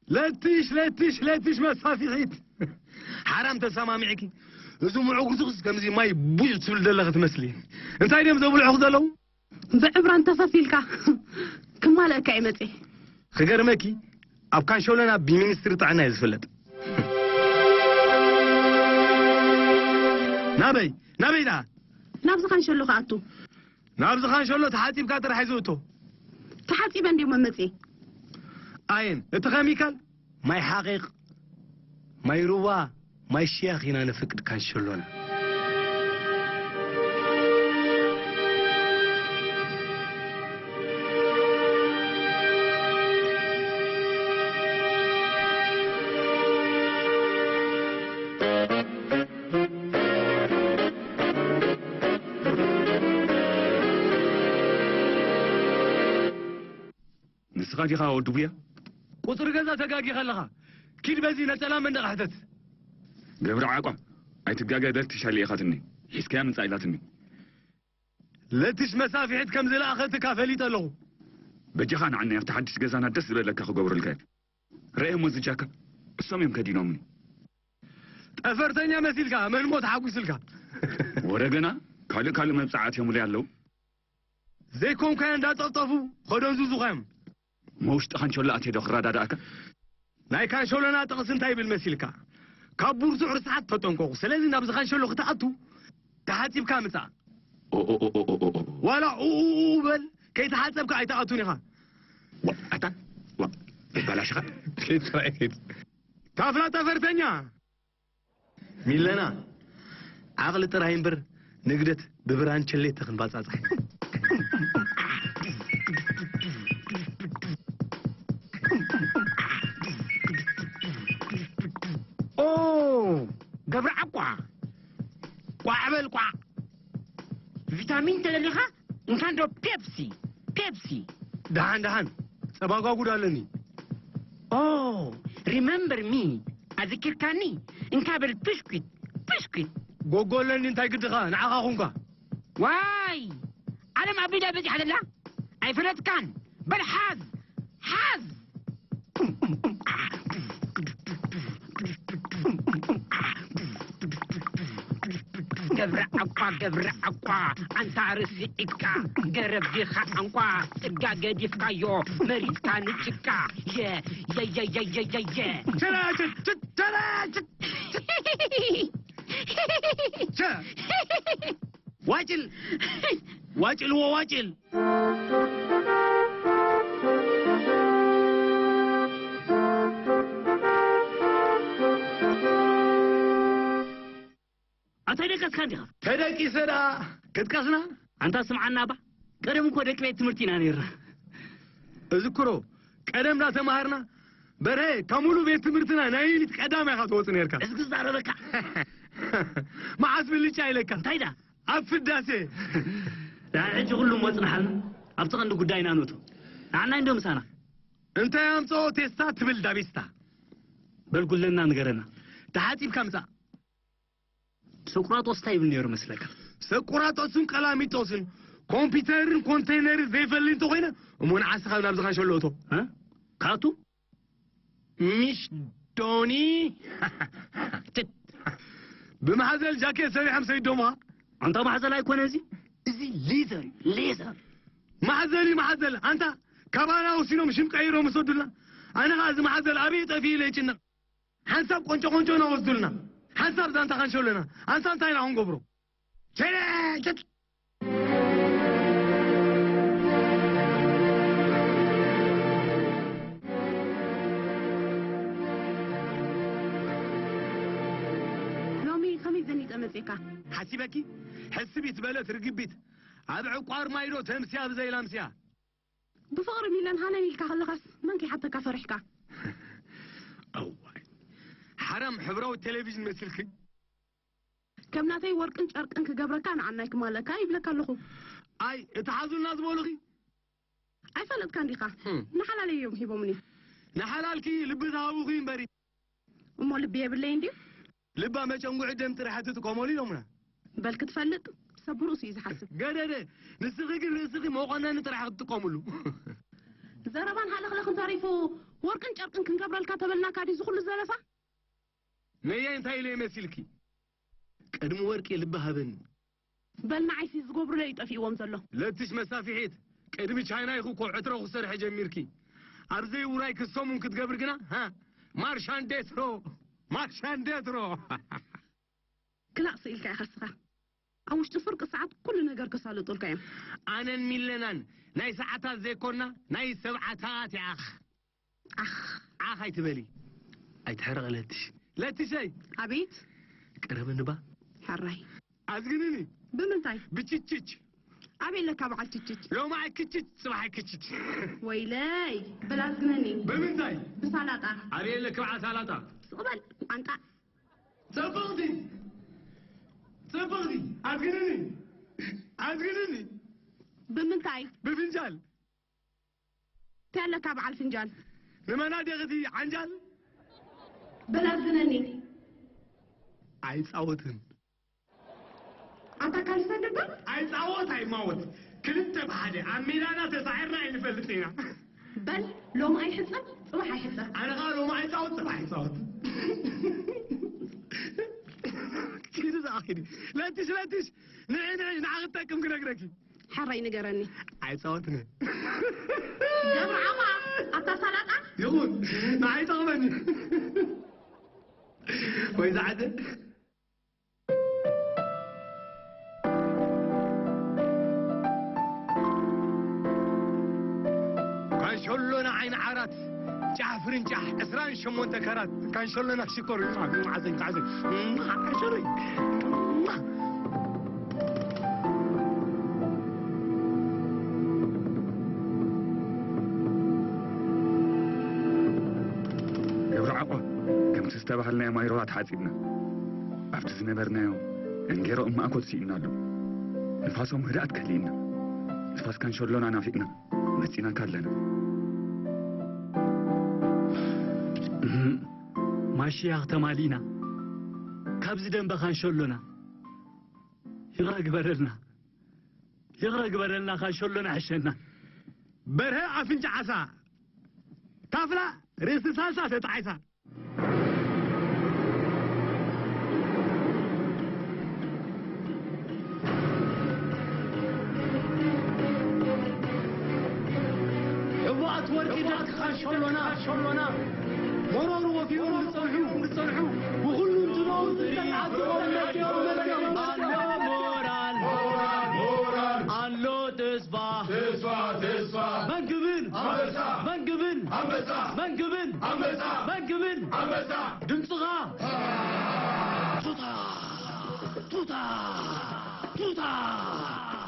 ለትሽ፣ ለትሽ፣ ለትሽ መሳፊሒት። ሓራም ተሰማሚዕኪ። እዚ ምዕጉርትኽስ ከምዚ ማይ ቡጭ ትብል ዘለኺ ትመስሊ። እንታይ ድዮም ዘብልዑኺ ዘለዉ? ብዕብራን ተፈፊልካ ክማልአካ እየ መጺእ። ክገርመኪ፣ ኣብ ካንሾለና ብሚኒስትሪ ጥዕና እየ ዝፍለጥ። ናበይ? ናበይ ደኣ? ናብዚ ካንሸሎ ክኣቱ። ናብዚ ካንሸሎ ተሓጺብካ ጥራሕ እዩ ዝእቶ። ተሓጺበ እንድዩ መመጽኢ። ኣየን፣ እቲ ኸሚካል ማይ ሓቒቕ፣ ማይ ሩባ፣ ማይ ሽያኽ ኢና ነፍቅድ ካንሸሎና። ንስኻ ዲኻ ወዲ ቡያ? ቁጽሪ ገዛ ተጋጊኻ ኣለኻ። ኪድ በዚ ነጸላ መንደቕ ሕተት። ገብረ ዓቋ፣ ኣይትጋገ፣ ለትሽ ኣልኢኻትኒ። ሒዝካያ ምጻእ ኢላትኒ። ለትሽ መሳፍሒት ከም ዝለኣኸትካ ፈሊጠ ኣለኹ። በጃኻ ንዓኒ ኣብቲ ሓድሽ ገዛና ደስ ዝበለካ ክገብረልካ እየ። ረኤ እሞ እዚ ጃካ፣ እሶም እዮም ከዲኖምኒ። ጠፈርተኛ መሲልካ፣ መን እሞ ተሓጒስልካ? ወረ ገና ካልእ ካልእ መብጽዓት እዮም ኢለይ ኣለዉ። ዘይኮንካዮ እንዳጠፍጠፉ ከደንዙዙኻ እዮም። መውሽጢ ካንሸሎ ኣትየ ዶ ክረዳድኣካ? ናይ ካንሸሎና ጥቕሲ እንታይ ይብል መሲልካ? ካብ ብርቱዕ ርስሓት ተጠንቀቑ። ስለዚ ናብዚ ካንሸሎ ክትኣቱ ተሓጺብካ ምጻእ። ኦ፣ ኦ፣ ኦ፣ ኦ፣ ኦ፣ ኦ። ዋላ ኡ፣ ኡ፣ ኡ በል፣ ከይተሓጸብካ ኣይትኣቱን ኢኻ። ዋ፣ ኣታ፣ ዋ፣ በላሽኻ። ከይትራይ፣ ከይት- ታፍላ ጠፈርተኛ። ሚለና፣ ዓቕሊ ጥራይ እምበር ንግደት ብብራንቸሌ ተኽንባጻጻሕ። ኦ፣ ገብረ ዓቋ፣ ቋዕ በል ቋዕ። ቪታሚን ተደሊኻ እንካ እንዶ ፔፕሲ፣ ፔፕሲ። ደሓን፣ ደሓን፣ ጸባ ጓጉድ ኣለኒ። ኦ፣ ሪመምበር ሚ፣ ኣዘኪርካኒ፣ እንካ በል ብሽኩት፣ ብሽኩት። ጎጎ ኣለኒ፣ እንታይ ግድኻ፣ ንዓኻ ኹንካ። ዋይ፣ ዓለም ኣቢላ በጺሓ ዘላ፣ ኣይፈለጥካን። በል ሓዝ፣ ሓዝ። ገብረ ዓቋ፣ ገብረ ዓቋ፣ ኣንታ ርሲዒካ፣ ገረብ ዲኻ ዓንቋ፣ ጽጋ ገዲፍካዮ፣ መሪጽካ ንጭቃ፣ የ፣ የ፣ የ። ቸላችት፣ ቸላችት። ቸ። ዋጭል! ዋጭል፣ ወ-፣ ዋጭል! ኣታ ደቀስካ እንዲኻ? ተደቂሰ ደኣ ክትቀስና? ኣንታ ስምዓና እባ፣ ቀደም እኮ ደቂ ቤት ትምህርቲ ኢና ነይርና። እዝክሮ፣ ቀደም እንዳተማሃርና፣ በርሀ፣ ካብ ሙሉእ ቤት ትምህርትና ናይ ዩኒት ቀዳማይ ኢኻ ትወጽእ ነይርካ። እስኪ ዝዛረበካ። መዓስ ብልጫ ኢለካ? እንታይ ደኣ? ኣብ ፍዳሴ። ደሓን ሕጂ ኩሉ እሞ ጽንሓልና፣ ኣብቲ ቀንዲ ጉዳይና ንእቶ። ንዓናይ እንዶ ምሳና። እንታይ ኣምጽኦ ቴስታ ትብል ዳቢስታ? በል ጉለና ንገረና። ተሓጺብካ ምጻእ። ሰቁራጦስ እንታይ ይብል ነይሩ መስለካ? ሰቁራጦስን ቀላሚጦስን ኮምፒውተርን ኮንቴይነርን ዘይፈልይ እንተኾይነ፣ እሞ ንዓስ ካብ ናብዚ ካንሸሎ እቶ። እ? ካቱ? ሚሽ ዶኒ? ትት። ብማሕዘል ጃኬት ሰሪሖም ሰይዶምኻ? ኣንታ ማሕዘል ኣይኮነ እዚ? እዚ ሌዘር እዩ፣ ሌዘር። ማሕዘል እዩ፣ ማሕዘል። ኣንታ ካባና ወሲኖም ሽም ቀይሮም ይሰዱልና። ኣነ ኸዓ እዚ ማሕዘል ኣበይ ጠፊኡ ኢለ ይጭነቕ። ሓንሳብ ቆንጮ ቆንጮ ኢና ወስዱልና። ሓንሳብ ዛንታ ካንሸሎና። ኣንታ እንታይ ኢና ክንገብሮ? ቸለ፣ ቸ- ሎሚ ከመይ ዘኒጠ መጺእካ? ሓሲበኪ? ሕስቢት በለት ርግቢት። ኣብ ዕቋር ማይዶ ተምስያ ብዘይ ላምስያ። ብፍቕሪ ሚለን ሃነን ኢልካ ከለኻስ መን ከይሓተካ ፈሪሕካ? እዋይ፣ ሓራም ሕብራዊ ቴሌቪዥን መሲልኪ። ከም ናተይ ወርቅን ጨርቅን ክገብረካ ንዓናይ ክማለካ ይብለካ ኣለኹ። ኣይ፣ እቲ ሓዙልና ዝበሉኺ? ኣይፈለጥካን ዲኻ? ህም። ንሓላለይ እዮም ሂቦምኒ። ንሓላልኪ ልቢ ዝሃቡኺ እምበሪ። እሞ ልቢ የብለይ እንድዩ? ልባ መጨንጉዒ ደም ጥራሕ ትጥቀመሉ ኢሎምና። በል ክትፈልጥ፣ ሰብ ብርእሱ እዩ ዝሓስብ። ገደደ፣ ንስኺ ግን ርእስኺ መቆነኒ ጥራሕ ክትጥቀምሉ። ዘረባን ሃለኽለኽን ተሪፉ፣ ወርቅን ጨርቅን ክንገብረልካ ተበልናካ ድዩ ዝኹሉ ዘለፋ? ነየ እንታይ ኢለ መሲልኪ? ቅድሚ ወርቂ ልቢ ሃበኒ። በል ንዓይሲ ዝገብሩለይ ጠፊእዎም ዘሎ። ለትሽ መሳፍሒት፣ ቅድሚ ቻይና ኢኹ እኮ ዕትሮ ክሰርሐ ጀሚርኪ። ኣብ ዘይውራይ ክሰሙን ክትገብሪ ግና፣ ሃ? ማርሻንዴትሮ፣ ማርሻንዴትሮ። ክላእ ስኢልካ ኢኻ እስኻ። ኣብ ውሽጢ ፍርቂ ሰዓት ኩሉ ነገር ከሳልጡልካ እዮም። ኣነን ሚለናን ናይ ሰዓታት ዘይኮና ናይ ሰብዓታት ይኣኽ። ኣኽ። ዓኽ ኣይትበሊ። ኣይትሕረቕ ለትሽ። ለትሸይ። ኣቤት። ቀረበኒ ባ። ሕራይ። ኣዝግንኒ። ብምንታይ? ብችችች። ኣበይ ኣለካ በዓል ችችች? ሎሚ ኣይክችች፣ ጽባሕ ኣይክችች። ወይለይ። በል ኣዝግነኒ። ብምንታይ? ብሳላጣ። ኣበይ ኣለካ በዓል ሳላጣ? ስቕ በል፣ ቋንጣ። ጽብቕቲ። ጽብቕቲ። ኣዝግንኒ። ኣዝግንኒ። ብምንታይ? ብፍንጃል። እንታይ ኣለካ በዓል ፍንጃል? ንመናደቕቲ ዓንጃል። በል ኣዝግነኒ። ኣይጻወትን። ኣታ ካልሲ ደበር? ኣይጻወት ኣይማወት። ክልተ ብሓደ ኣብ ሜዳና ተሳዒርና ኣይንፈልጥ ኢና። በል ሎሚ ኣይሕጸብ፣ ጽባሕ ኣይሕጸብ። ኣነ ኸኣ ሎሚ ኣይጻወት፣ ጽባሕ ኣይጻወት። ኪዲ ዝኣኺዲ። ለትሽ፣ ለትሽ። ንዒ፣ ንዒ፣ ንዓ ክትጠቅም ክነግረኪ። ሕራይ ንገረኒ። ኣይጻወትን እየ። ገብረ ዓማ፣ ኣታ ሳላጣ? ይኹን፣ ንዓይ ይጠቕመኒ። ወይ ዝዓደ። ካንሸሎና ዓይኒ ዓራት፣ ጫሕ ፍርንጫሕ፣ ዕስራን ሸሞንተ ካራት። ካንሸሎና ሽኮር እዩ። ዓዘኝ፣ ዓዘኝ። ዓሸረይ። ገብረ ዓቆብ፣ ከምቲ ዝተባህልናዮ ማይ ሮባ ተሓጺብና። ኣብቲ ዝነበርናዮ እንጌሮ እማእኮት ስኢንናሉ። ንፋሶም ህድኣት ከሊእና። ንፋስ ካንሸሎና ናፊቕና። መጺናካ ኣለና። ማሽያ ተማሊእና። ካብዚ ደንበ ካንሸሎና። ይቕረ ግበረልና። ይቕረ ግበረልና፣ ካንሸሎና ሕሸና። በርሀ ኣፍንጫ ዓሳ፣ ታፍላ ርእሲ ሳልሳ ተጣዒሳ። ሕቡኣት ወርቂ ደቂ ካንሸሎና፣ ሸሎና፣ መሮር ወፊሮም ዝጸንሑ፣ ዝጸንሑ፣ ብኹሉ እንትነው ዝጸንሓት ዝኾነ መጽኦም፣ መጽኦም፣ መጽኦም። ኣሎ ሞራል፣ ሞራል፣ ሞራል። ኣሎ ተስፋ፣ ተስፋ፣ ተስፋ። መንግብን፣ ኣንበሳ። መንግብን፣ ኣንበሳ። መንግብን፣ ኣንበሳ። መንግብን፣ ኣንበሳ። ድምጽኻ። ቱታ፣ ቱታ፣ ቱታ።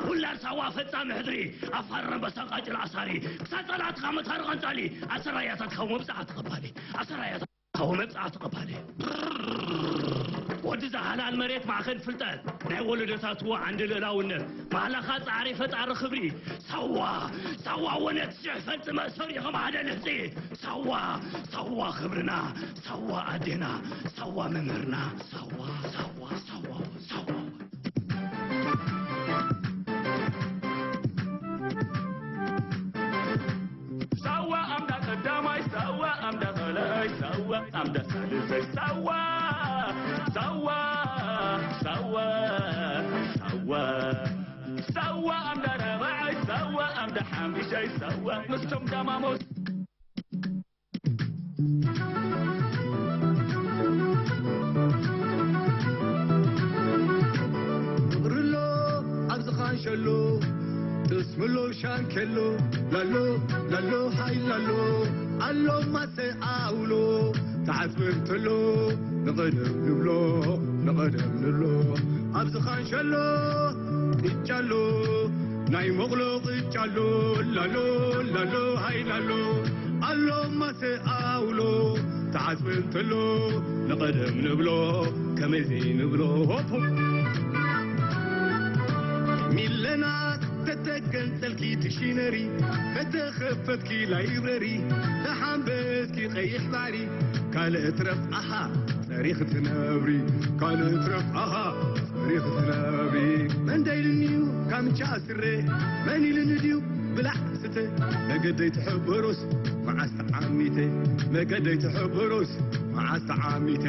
ውላድ ሳዋ ፈጻሚ ሕድሪ፣ ኣፋር ኣንበሳ ቃጭል ኣሳሪ፣ ክሳብ ጸላእትኻ መታሪ ቀንጻሊ፣ ኣሰራያታትካ መብጽዓ ተቐባሊ፣ ኣሰራያታትካ መብጽዓ ተቐባሊ። ወዲ ዝሃላል መሬት ማእከል ፍልጠት፣ ናይ ወለዶታት ዓንዲ ልእላውነት፣ ማህላኻ ጻዕሪ ፈጣሪ ክብሪ። ሳዋ፣ ሳዋ ወነት ሽሕ ፈልጺ መእሰሪ ከም ሓደ ልሕጺ። ሳዋ፣ ሳዋ ክብርና፣ ሳዋ ኣዴና፣ ሳዋ መምህርና፣ ሳዋ፣ ሳዋ፣ ሳዋ፣ ሳዋ። ሳዋ ኣምዳ ቀዳማይ፣ ሳዋ ኣምዳ ካልኣይ፣ ሳዋ ኣምዳ ሳልሳይ፣ ሳዋ፣ ሳዋ፣ ሳዋ፣ ሳዋ፣ ሳዋ ኣምዳ ራብዓይ፣ ሳዋ ኣምዳ ሓምሻይ፣ ሳዋ ምስቶም ዳማሞስ። ፍቕሪ ኣሎ ኣብዚ ኻንሸሎ፣ ጥስሚ ኣሎ ሻንኬሎ፣ ላሎ፣ ላሎ፣ ሃይ ላሎ፣ ኣሎ ማሰ ኣውሎ፣ ተዓጽበ እንተሎ፣ ንቐደም ንብሎ፣ ንቐደም ንብሎ፣ ኣብዚ ኻንሸሎ፣ ቅጫ ኣሎ፣ ናይ መቕሎ ቅጫ ኣሎ፣ ላሎ፣ ላሎ፣ ሃይ ላሎ፣ ኣሎ ማሰ ኣውሎ፣ ተዓጽበ እንተሎ፣ ንቐደም ንብሎ፣ ከመይ ዘይንብሎ፣ ሆፕ፣ ሆፕ። ሚለና ተተገንጸልኪ ዲክሽነሪ፣ ተተኸፈትኪ ላይብረሪ፣ ተሓንበስኪ ቀይሕ ባሕሪ፣ ካልእ ትረፍ ኣሃ፣ ጸሪኽ ትነብሪ፣ ካልእ ትረፍ ኣሃ፣ ጸሪኽ ትነብሪ። መን ደይልኒዩ ካምቻ ስረ፣ መን ኢልኒ ድዩ ብላዕ ስተ፣ መገደይ ትሕብሩስ መዓስ ተዓሚተ፣ መገደይ ትሕብሩስ መዓስ ተዓሚተ።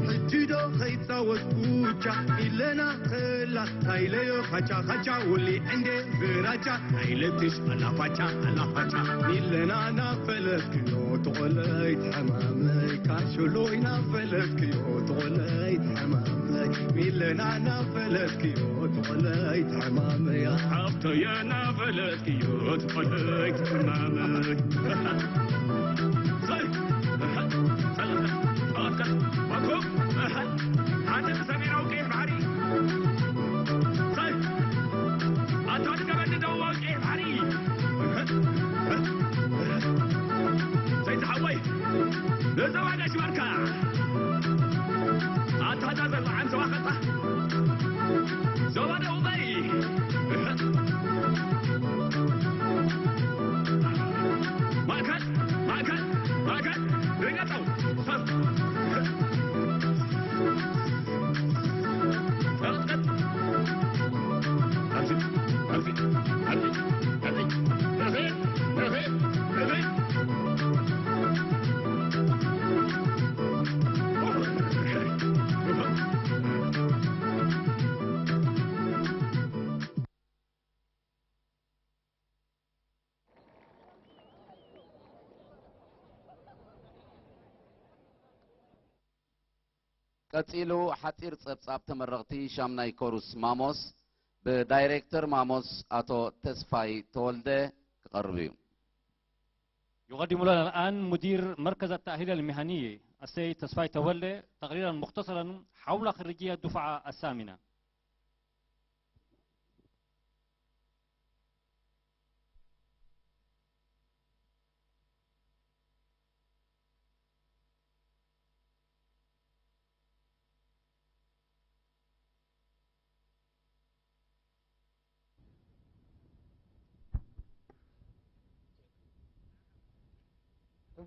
ሕጂ ዶ ከይጻወት ኩቻ ኢለና ከላ፣ ታይለዮ ካቻ ካቻ ውሊ ዕንደ ብራ ኣይለትሽ ኣላፋቻ ኣላፋቻ ሚለና ናፈለጥክዮ ተቆለይ ተሓማመይ ካሽሎይ ናፈለጥክዮ ተቆለይ ተሓማመይ ሚለና ናፈለጥክዮ ተቆለይ ተሓማመያ ሓፍተየ ናፈለጥክዮ ተቆለይ ተሓማመይ ሓንቲ ሰሜናዊ ቀይሕ ባሕሪ ኣታ ንገበኒ ደቡባዊ ቀይሕ ባሕሪ ሰይድ ሓወይ ንዘባ ጋሽ ባርካ ኣታ እዛ ዘላ ዓንሰባ ኸጣ ዞባ ደቡባይ ማእከል ማእከል ማእከል ርገጠው ቀጺሉ ሓጺር ጸብጻብ ተመረቕቲ ሻምናይ ኮሩስ ማሞስ ብዳይሬክተር ማሞስ ኣቶ ተስፋይ ተወልደ ክቐርብ እዩ። يقدم لنا الآن مدير مركز التأهيل المهني السيد تصفاي تولي تقريرا مختصرا حول خريجي الدفعة الثامنة.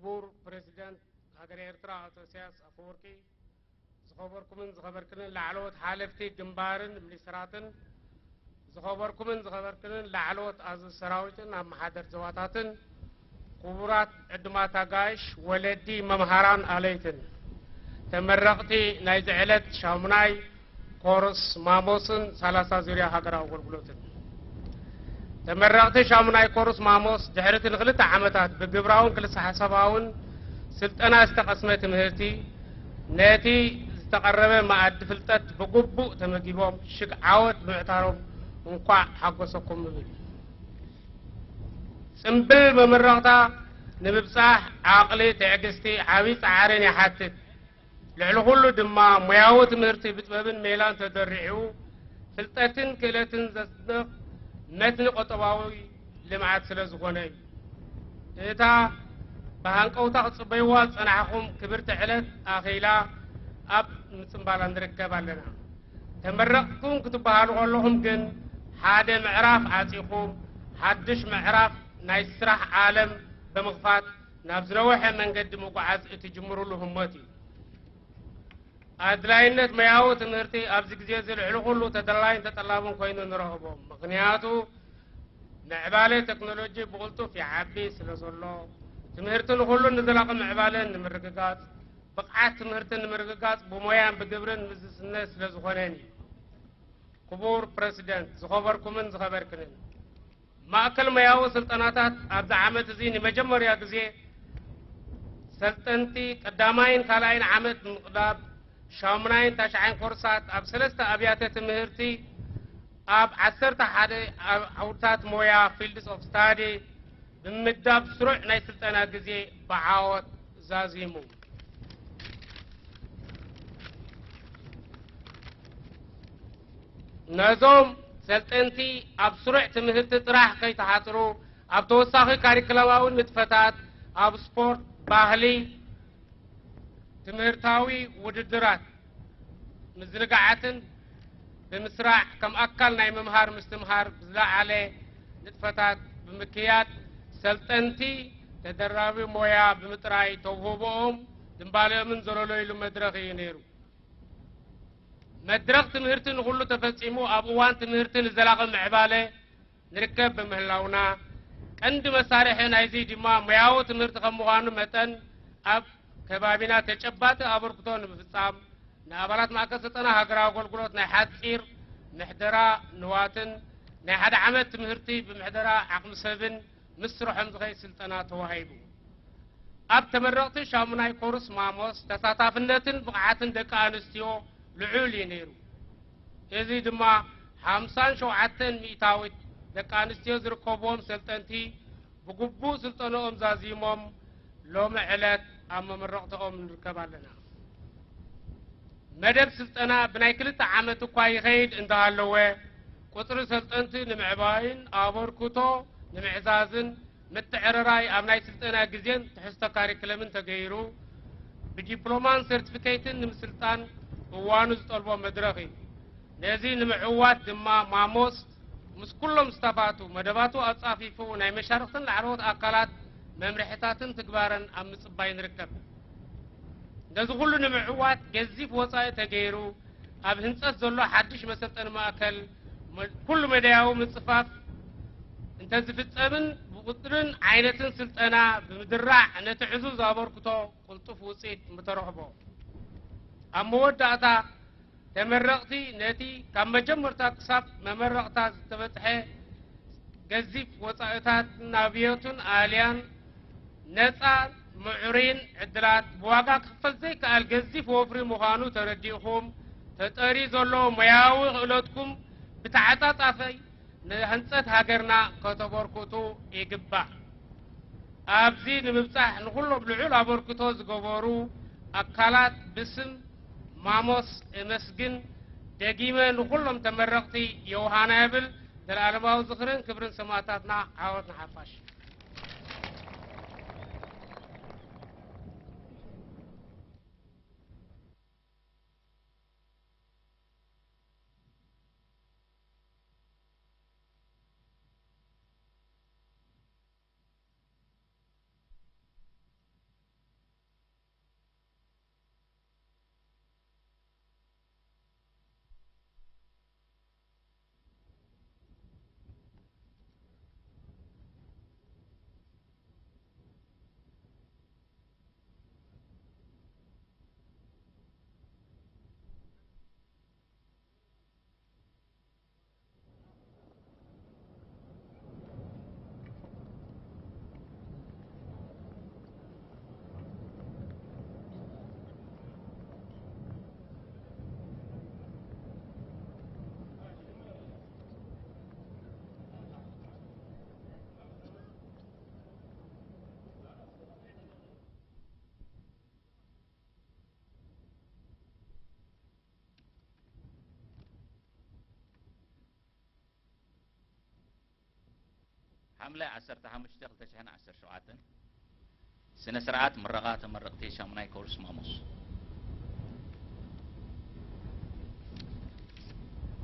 ክቡር ፕሬዚደንት ሃገረ ኤርትራ ኣቶ ኢሳያስ ኣፈወርቂ፣ ዝኸበርኩምን ዝኸበርክንን ላዕለዎት ሓለፍቲ ግንባርን ሚኒስትራትን፣ ዝኸበርኩምን ዝኸበርክንን ላዕለዎት ኣዘዝቲ ሰራዊትን ኣመሓደርቲ ዞባታትን፣ ክቡራት ዕዱማት ኣጋይሽ፣ ወለዲ፣ መምሃራን ኣለይትን፣ ተመረቕቲ ናይዚ ዕለት ሻሙናይ ኮርስ ማሞስን ሰላሳ ዙርያ ሃገራዊ ኣገልግሎትን። ተመረቕቲ ሻሙናይ ኮርስ ማሞስ ድሕሪ እቲ ንክልተ ዓመታት ብግብራውን ክልሰ ሓሳባውን ስልጠና ዝተቐስመ ትምህርቲ፣ ነቲ ዝተቐረበ መኣዲ ፍልጠት ብግቡእ ተመጊቦም ሽግ ዓወት ብምዕታሮም እንኳዕ ሓጎሰኩም እብል። ጽምብል መመረቕታ ንምብጻሕ ዓቕሊ፣ ትዕግስቲ፣ ዓቢ ጻዕርን ይሓትት። ልዕሊ ኩሉ ድማ ሞያዊ ትምህርቲ ብጥበብን ሜላን ተደሪዑ ፍልጠትን ክእለትን ዘስንቕ መትኒ ቁጠባዊ ልምዓት ስለ ዝኾነ እዩ። እታ ብሃንቀውታ ክትጽበይዋ ዝጸናሕኹም ክብርቲ ዕለት ኣኺላ ኣብ ምጽንባላ ንርከብ ኣለና። ተመረቕኩም ክትበሃሉ ከለኹም ግን ሓደ ምዕራፍ ዓጺኹም ሓድሽ ምዕራፍ ናይ ስራሕ ዓለም ብምኽፋት ናብ ዝነውሐ መንገዲ ምጉዓዝ እትጅምርሉ ህሞት እዩ። ኣድላይነት ሞያዊ ትምህርቲ ኣብዚ ግዜ እዚ ልዕሊ ኩሉ ተደላይን ተጠላብን ኮይኑ ንረኽቦ። ምኽንያቱ ምዕባለ ቴክኖሎጂ ብቕልጡፍ ይዓቢ ስለ ዘሎ፣ ትምህርቲ ንኹሉን ንዘላቒ ምዕባለን ንምርግጋጽ፣ ብቕዓት ትምህርቲ ንምርግጋጽ ብሞያን ብግብርን ምስ ዝስነ ስለ ዝኾነን እዩ። ክቡር ፕረሲደንት፣ ዝኸበርኩምን ዝኸበርክንን፣ ማእከል ሞያዊ ስልጠናታት ኣብዚ ዓመት እዚ ንመጀመርያ ግዜ ሰልጠንቲ ቀዳማይን ካልኣይን ዓመት ንምቕዳብ ሻሙናይን ታሽዓይን ኮርሳት ኣብ ሰለስተ ኣብያተ ትምህርቲ ኣብ ዓሰርተ ሓደ ዓውድታት ሞያ፣ fields of study፣ ብምምዳብ ስሩዕ ናይ ስልጠና ግዜ ብዓወት ዛዚሙ። ነዞም ሰልጠንቲ ኣብ ስሩዕ ትምህርቲ ጥራሕ ከይተሓጽሩ፣ ኣብ ተወሳኺ ካሪክለማዊ ንጥፈታት፣ ኣብ ስፖርት፣ ባህሊ፣ ትምህርታዊ ውድድራት፣ ምዝንጋዓትን ብምስራዕ፣ ከም ኣካል ናይ ምምሃር ምስትምሃር ብዝለዓለ ንጥፈታት ብምክያድ፣ ሰልጠንቲ ተደራቢ ሞያ ብምጥራይ ተውህቦኦም ድምባለኦምን ዘለለይሉ መድረኽ እዩ ነይሩ። መድረኽ ትምህርቲ ንኹሉ ተፈጺሙ፣ ኣብ እዋን ትምህርቲ ንዘላቒ ምዕባለ ንርከብ ብምህላውና፣ ቀንዲ መሳርሒ ናይዚ ድማ ሞያዊ ትምህርቲ ከም ምዃኑ መጠን፣ ኣብ ከባቢና ተጨባጢ ኣበርክቶ ንምፍጻም፣ ንኣባላት ማእከል ስልጠና ሃገራዊ ኣገልግሎት ናይ ሓጺር ምሕደራ ንዋትን ናይ ሓደ ዓመት ትምህርቲ ብምሕደራ ዓቕሚ ሰብን ምስ ስርሖም ዝኸይድ ስልጠና ተዋሂቡ። ኣብ ተመረቕቲ ሻሙናይ ኮርስ ማሞስ ተሳታፍነትን ብቕዓትን ደቂ ኣንስትዮ ልዑል እዩ ነይሩ። እዚ ድማ ሓምሳን ሸውዓተን ሚእታዊት ደቂ ኣንስትዮ ዝርከብዎም ሰልጠንቲ ብግቡእ ስልጠንኦም ዛዚሞም ሎሚ ዕለት ኣብ መመረቕትኦም ንርከብ ኣለና። መደብ ስልጠና ብናይ ክልተ ዓመት እኳ ይኸይድ እንዳሃለወ፣ ቁጽሪ ሰልጠንቲ ንምዕባይን ኣበርክቶ ንምዕዛዝን ምትዕርራይ ኣብ ናይ ስልጠና ግዜን ትሕዝቶ ካሪክለምን ተገይሩ፣ ብዲፕሎማን ሰርቲፊኬትን ንምስልጣን እዋኑ ዝጠልቦ መድረኽ እዩ። ነዚ ንምዕዋት ድማ ማሞስ ምስ ኩሎም ስታፋቱ መደባቱ ኣጻፊፉ ናይ መሻርኽትን ላዕለዎት ኣካላት መምርሕታትን ትግባረን ኣብ ምጽባይ ንርከብ። ነዚ ኩሉ ንምዕዋት ገዚፍ ወጻኢ ተገይሩ ኣብ ህንጸት ዘሎ ሓድሽ መሰልጠኒ ማእከል መ-፣ ኩሉ መዳያዊ ምጽፋፍ እንተዝፍጸምን ብቁጽርን ዓይነትን ስልጠና ብምድራዕ ነቲ ዕዙዝ ኣበርክቶ ቅልጡፍ ውጽኢት ምተረኽቦ። ኣብ መወዳእታ ተመረቕቲ ነቲ ካብ መጀመርታ ክሳብ መመረቕታ ዝተበጽሐ ገዚፍ ወጻኢታት ናብዮቱን ኣልያን ነጻ ምዕሩይን ዕድላት ብዋጋ ክኽፈል ዘይከኣል ገዚፍ ወፍሪ ምዃኑ ተረዲእኹም ተጠሪ ዘሎ ሞያዊ ክእለትኩም ብተዓጻጻፈይ ንህንጸት ሃገርና ከተበርክቱ ይግባእ። ኣብዚ ንምብጻሕ ንኹሎም ልዑል ኣበርክቶ ዝገበሩ ኣካላት ብስም ማሞስ እመስግን። ደጊመ ንኹሎም ተመረቕቲ የውሃና የብል። ዘላለማዊ ዝኽርን ክብርን ሰማእታትና። ዓወት ንሓፋሽ። ሓምለ ዓሰርተ ሓሙሽተ ክልተ ሽሕን ዓሰርተ ሸውዓተን፣ ስነ ስርዓት ምረቓ ተመረቕቲ ሻሙናይ ኮርስ ማሞስ።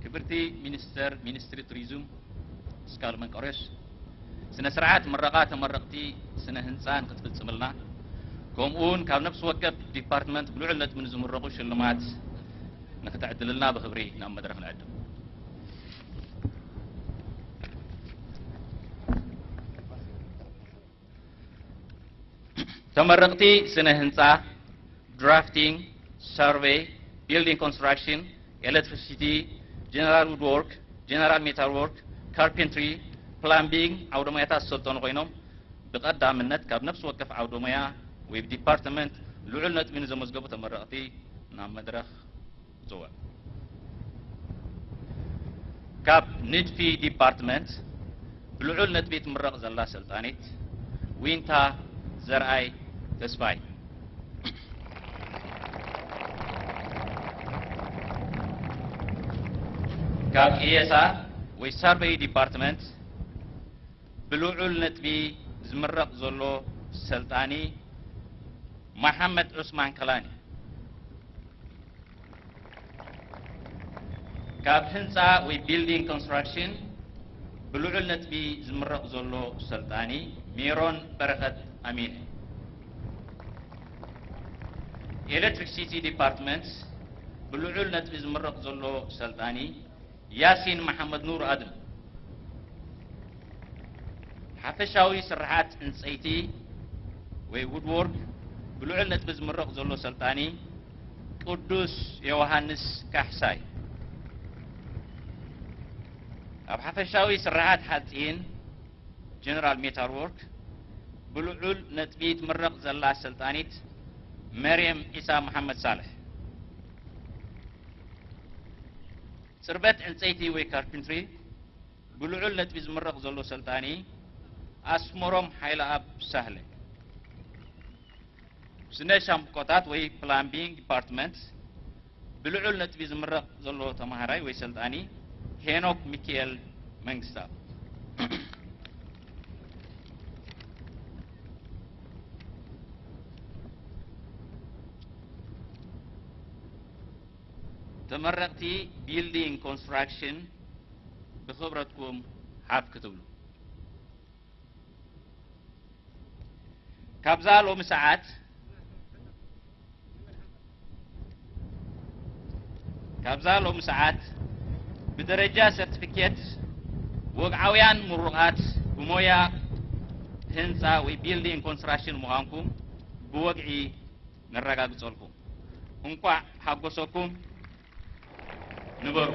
ክብርቲ ሚኒስተር ሚኒስትሪ ቱሪዝም ስካል መንቀርዮስ፣ ስነ ስርዓት ምረቓ ተመረቕቲ ስነ ህንፃ ንክትፍፅምልና፣ ከምኡ እውን ካብ ነፍሲ ወከፍ ዲፓርትመንት ብልዑል ነጥቢ ንዝምረቑ ሽልማት ንክተዕድልልና ብክብሪ ናብ መድረኽ ንዕድም። ተመረቕቲ ስነ ህንፃ፣ ድራፍቲንግ፣ ሰርቬይ፣ ቢልዲንግ ኮንስትራክሽን፣ ኤሌክትሪሲቲ፣ ጀነራል ውድወርክ፣ ጀነራል ሜታል ወርክ፣ ካርፔንትሪ፣ ፕላምቢንግ ዓውደ ሞያታት ዝሰልጠኑ ኮይኖም፣ ብቐዳምነት ካብ ነፍሲ ወከፍ ዓውደ ሞያ ወይ ዲፓርትመንት ልዑል ነጥቢ ንዘመዝገቡ ተመረቕቲ ናብ መድረኽ ይጽውዕ። ካብ ንድፊ ዲፓርትመንት ብልዑል ነጥቢ ትምረቕ ዘላ ሰልጣኒት ዊንታ ዘርኣይ ተስፋይ። ካብ ቅየሳ ወይ ሳርቨይ ዲፓርትመንት ብልዑል ነጥቢ ዝምረቕ ዘሎ ሰልጣኒ መሓመድ ዑስማን ከላኒ። ካብ ህንፃ ወይ ቢልዲንግ ኮንስትራክሽን ብልዑል ነጥቢ ዝምረቕ ዘሎ ሰልጣኒ ሜሮን በረኸት ኣሚነ። ኤሌክትሪክሲቲ ዲፓርትመንት ብልዑል ነጥቢ ዝምረቕ ዘሎ ሰልጣኒ ያሲን መሓመድ ኑር ኣድም። ሓፈሻዊ ስርሓት ዕንፀይቲ ወይ ውድዎርክ ብልዑል ነጥቢ ዝምረቕ ዘሎ ሰልጣኒ ቅዱስ ዮሃንስ ካሕሳይ። ኣብ ሓፈሻዊ ስራሓት ሓጺን፣ ጀነራል ሜታል ወርክ፣ ብልዑል ነጥቢ ትምረቕ ዘላ ሰልጣኒት መርየም ኢሳ መሓመድ ሳልሕ። ጽርበት ዕንጸይቲ ወይ ካርፒንትሪ፣ ብልዑል ነጥቢ ዝምረቕ ዘሎ ሰልጣኒ ኣስመሮም ሓይለኣብ ሳህለ። ስነ ሻምብቆታት ወይ ፕላምቢንግ ዲፓርትመንት፣ ብልዑል ነጥቢ ዝምረቕ ዘሎ ተማሃራይ ወይ ሰልጣኒ ሄኖክ ሚካኤል መንግስታብ። ተመረቕቲ ቢልዲንግ ኮንስትራክሽን፣ ብኽብረትኩም ሓፍ ክትብሉ። ካብዛ ሎሚ ሰዓት፣ ካብዛ ሎሚ ሰዓት ብደረጃ ሰርቲፊኬት ወግዓውያን ምሩቓት ብሞያ ህንጻ ወይ ቢልዲንግ ኮንስትራክሽን ምዃንኩም ብወግዒ ነረጋግጸልኩም። እንቋዕ ሓጎሰኩም ንበሩ።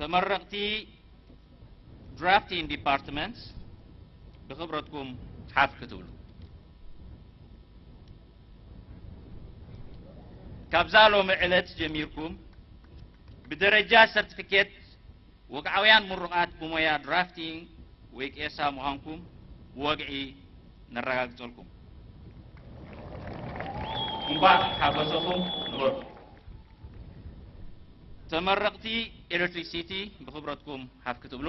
ተመረቕቲ ድራፍቲንግ ዲፓርትመንት፣ ብኽብረትኩም ሓፍ ክትብሉ። ካብዛ ሎሚ ዕለት ጀሚርኩም ብደረጃ ሰርቲፊኬት ወግዓውያን ምሩቓት ብሞያ ድራፍቲንግ ወይ ቄሳ ምዃንኩም ብወግዒ ነረጋግጸልኩም። እንቋዕ ሓጎሰኹም ንበሉ። ተመረቕቲ ኤሌክትሪሲቲ፣ ብኽብረትኩም ሓፍ ክትብሉ።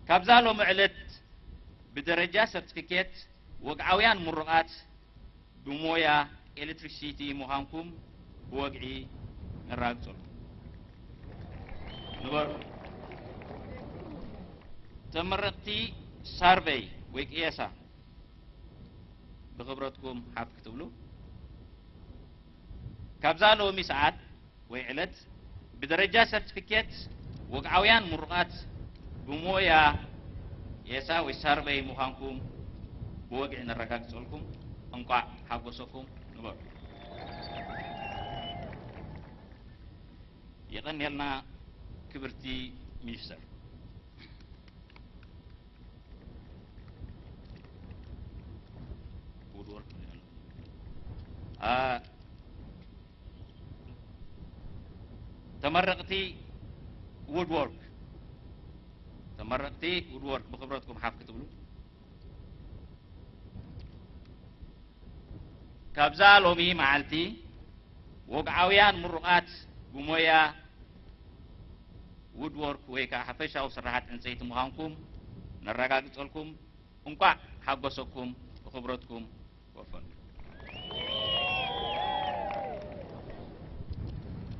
ካብዛ ሎሚ ዕለት ብደረጃ ሰርቲፊኬት ወግዓውያን ምሩቓት ብሞያ ኤሌክትሪሲቲ ምዃንኩም ብወግዒ ነረጋግጸልኩም። ንበሩ። ተመረቕቲ ሳርቨይ ወይ ቅየሳ፣ ብኽብረትኩም ሓፍ ክትብሉ። ካብዛ ሎሚ ሰዓት ወይ ዕለት ብደረጃ ሰርቲፊኬት ወግዓውያን ምሩቓት ብሞያ ቄሳ ወይ ሳርቨይ ምዃንኩም ብወግዒ ነረጋግጸልኩም። እንቋዕ ሓጎሰኩም ንበሉ። የቐንየልና ክብርቲ ሚኒስተር። ውድወርክ፣ አ፣ ተመረቕቲ ውድወርክ፣ ተመረቕቲ ውድወርክ፣ ብኽብረትኩም ሓፍ ክትብሉ። ካብዛ ሎሚ መዓልቲ ወግዓውያን ምሩቓት ብሞያ ውድወርክ ወይ ከዓ ሓፈሻዊ ስራሓት ዕንፀይቲ ምዃንኩም ነረጋግፀልኩም። እንቋዕ ሓጎሰኩም፣ ብኽብረትኩም ወፈሩ።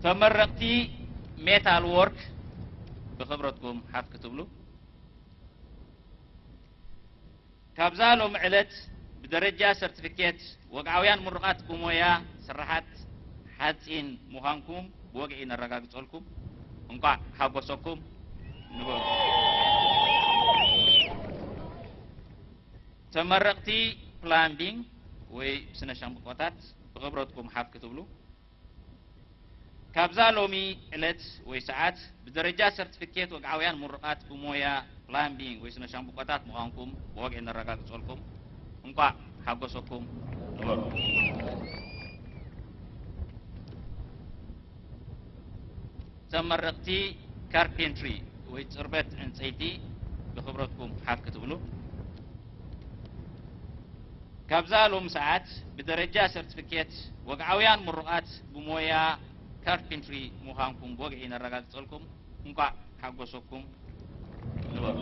ተመረቕቲ ሜታል ወርክ፣ ብኽብረትኩም ሓፍ ክትብሉ። ካብዛ ሎሚ ዕለት ብደረጃ ሰርቲፊኬት ወግዓውያን ምሩቓት ብሞያ ስራሓት ሓፂን ምዃንኩም ብወግዒ ነረጋግፀልኩም። እንቋዕ ሓጎሰኩም ንበሉ። ተመረቕቲ ፕላምቢንግ ወይ ስነ ሻምብቆታት፣ ብኽብረትኩም ሓፍ ክትብሉ። ካብዛ ሎሚ ዕለት ወይ ሰዓት ብደረጃ ሰርቲፊኬት ወግዓውያን ምሩቓት ብሞያ ፕላምቢንግ ወይ ስነ ሻምብቆታት ምዃንኩም ብወግዒ ነረጋግጸልኩም። እንቋዕ ሓጎሰኩም ንበሉ። ተመረቕቲ ካርፔንትሪ ወይ ጽርበት ዕንጸይቲ፣ ብኽብረትኩም ሓፍ ክትብሉ። ካብዛ ሎም ሰዓት ብደረጃ ሰርቲፊኬት ወግዓውያን ምሩቓት ብሞያ ካርፒንትሪ ምዃንኩም ብወግዒ ነረጋግጸልኩም። እንቋዕ ሓጎሰኩም ንበሉ።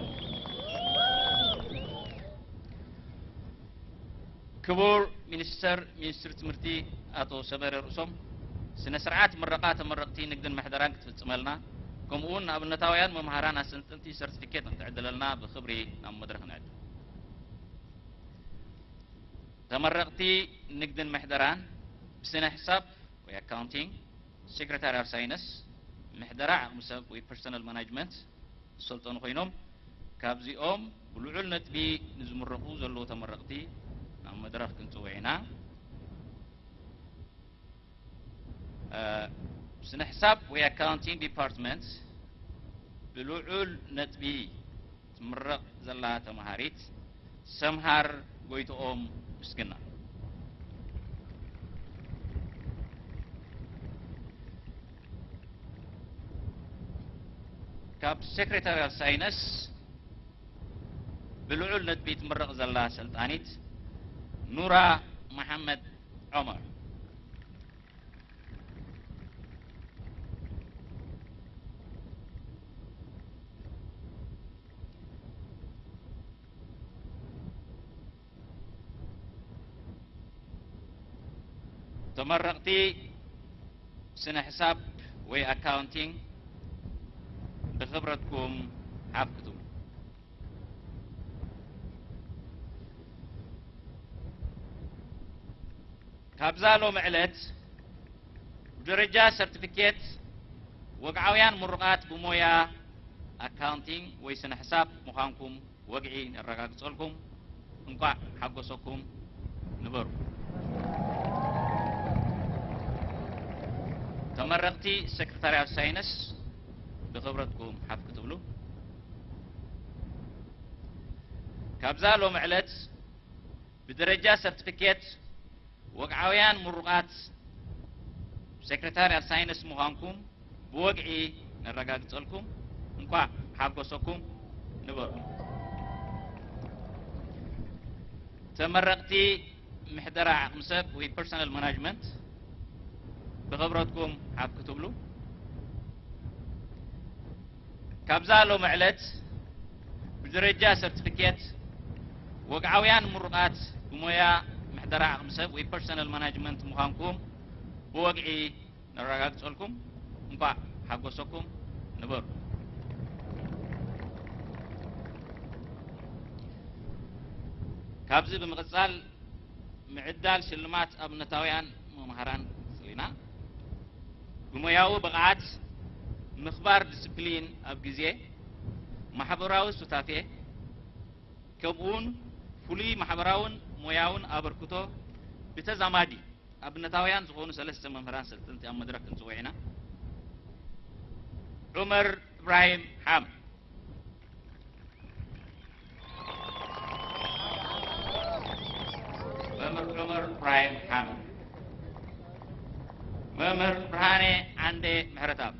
ክቡር ሚኒስተር፣ ሚኒስትሪ ትምህርቲ ኣቶ ሰመረ ርእሶም፣ ስነ ስርዓት ምረቓ ተመረቕቲ ንግድን ምሕደራን ክትፍጽመልና፣ ከምኡ እውን ንኣብነታውያን መምሃራን ኣሰልጠንቲ ሰርቲፊኬት ንክትዕድለልና ብኽብሪ ናብ መድረኽ ንዕድም። ተመረቕቲ ንግድን ምሕደራን ብስነ ሕሳብ ወይ ኣካውንቲንግ፣ ሴክሬታርያል ሳይንስ፣ ምሕደራ ዓቕሚ ሰብ ወይ ፐርሰናል ማናጅመንት ዝሰልጠኑ ኮይኖም፣ ካብዚኦም ብልዑል ነጥቢ ንዝምረቑ ዘለዉ ተመረቕቲ ናብ መድረኽ ክንጽውዕ ኢና። እ፣ ስነ ሕሳብ ወይ ኣካውንቲንግ ዲፓርትመንት ብልዑል ነጥቢ ትምረቕ ዘላ ተምሃሪት ሰምሃር ጎይትኦም ምስግና። ካብ ሴክሬታርያት ሳይነስ ብልዑል ነጥቢ ትምረቕ ዘላ ሰልጣኒት ኑራ መሓመድ ዑመር። ተመረቕቲ ስነ ሕሳብ ወይ ኣካውንቲንግ ብኽብረትኩም ሓፍ ክትብሉ። ካብዛ ሎሚ ዕለት ብደረጃ ሰርቲፊኬት ወግዓውያን ምሩቓት ብሞያ ኣካውንቲንግ ወይ ስነ ሕሳብ ምዃንኩም ወግዒ ነረጋግጸልኩም። እንቋዕ ሓጎሰኩም ንበሩ። ተመረቕቲ ሴክሬታርያት ሳይንስ ብኽብረትኩም ሓፍ ክትብሉ። ካብዛ ሎሚ ዕለት ብደረጃ ሰርቲፊኬት ወግዓውያን ምሩቓት ሴክሬታርያት ሳይንስ ምዃንኩም ብወግዒ ነረጋግጸልኩም። እንቋዕ ሓጎሰኩም ንበሩ። ተመረቕቲ ምሕደራ ዓቕሚ ሰብ ወይ ፐርሰናል ማናጅመንት ብኽብረትኩም ሓፍ ክትብሉ። ካብዛ ሎሚ ዕለት ብደረጃ ሰርቲፊኬት ወግዓውያን ምሩቓት ብሞያ ምሕደራ ዓቕሚ ሰብ ወይ ፐርሰናል ማናጅመንት ምዃንኩም ብወግዒ ነረጋግጸልኩም። እንቋዕ ሓጎሰኩም ንበሩ። ካብዚ ብምቕጻል ምዕዳል ሽልማት ኣብነታውያን መምሃራን ስሊና ብሞያዊ ብቕዓት፣ ምኽባር ዲስፕሊን ኣብ ግዜ፣ ማሕበራዊ ሱታፌ፣ ከምኡውን ፍሉይ ማሕበራውን ሞያውን ኣበርክቶ ብተዛማዲ ኣብነታውያን ዝኾኑ ሰለስተ መምህራን ሰልጠንቲ ኣብ መድረኽ ክንጽውዕ ኢና። ዑመር እብራሂም ሓም። መምህር ዑመር እብራሂም ሓም። መምህር ብርሃኔ ዓንዴ ምሕረተኣብ።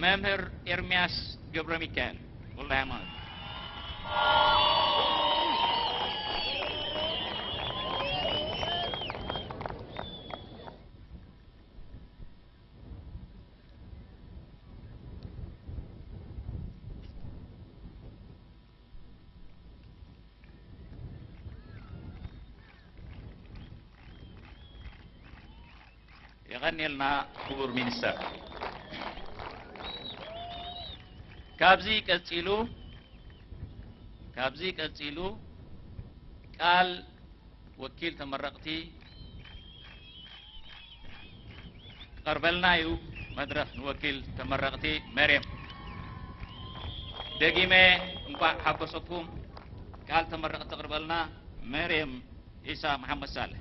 መምህር ኤርምያስ ገብረ ሚካኤል ወልደ ሃይማኖት። የቐንየልና ክቡር ሚኒስተር። ካብዚ ቀጺሉ፣ ካብዚ ቀጺሉ ቃል ወኪል ተመረቕቲ ክቐርበልና እዩ። መድረኽ ንወኪል ተመረቕቲ መርየም። ደጊመ እንቋዕ ሓጎሰኩም። ቃል ተመረቕቲ ተቕርበልና መርየም ኢሳ መሓመድ ሳልሕ።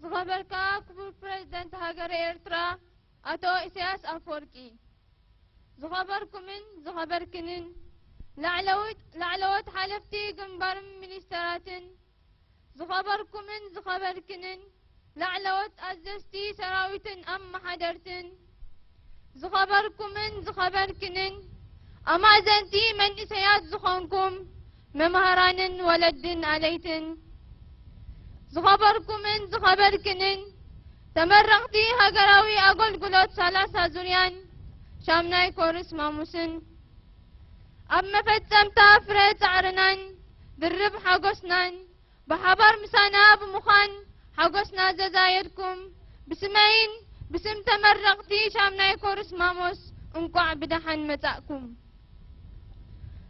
ዝኸበርካ ክቡር ፕሬዝደንት ሃገረ ኤርትራ ኣቶ ኢሳያስ ኣፈወርቂ፣ ዝኸበርኩምን ዝኸበርክንን ላዕለዎት፣ ላዕለዎት ሓለፍቲ ግንባርን ሚኒስተራትን፣ ዝኸበርኩምን ዝኸበርክንን ላዕለዎት ኣዘዝቲ ሰራዊትን ኣመሓደርትን፣ ዝኸበርኩምን ዝኸበርክንን ኣማእዘንቲ መንእሰያት ዝኾንኩም መማህራንን ወለድን ኣለይትን፣ ዝኸበርኩምን ዝኸበርክንን ተመረቕቲ ሃገራዊ ኣገልግሎት ሰላሳ ዙርያን ሻምናይ ኮርስ ማሙስን፣ ኣብ መፈጸምታ ፍረ ጻዕርናን ድርብ ሓጎስናን ብሓባር ምሳና ብምዃን ሓጎስና ዘዛየድኩም፣ ብስመይን ብስም ተመረቕቲ ሻምናይ ኮርስ ማሞስ እንቋዕ ብደሓን መጻእኩም።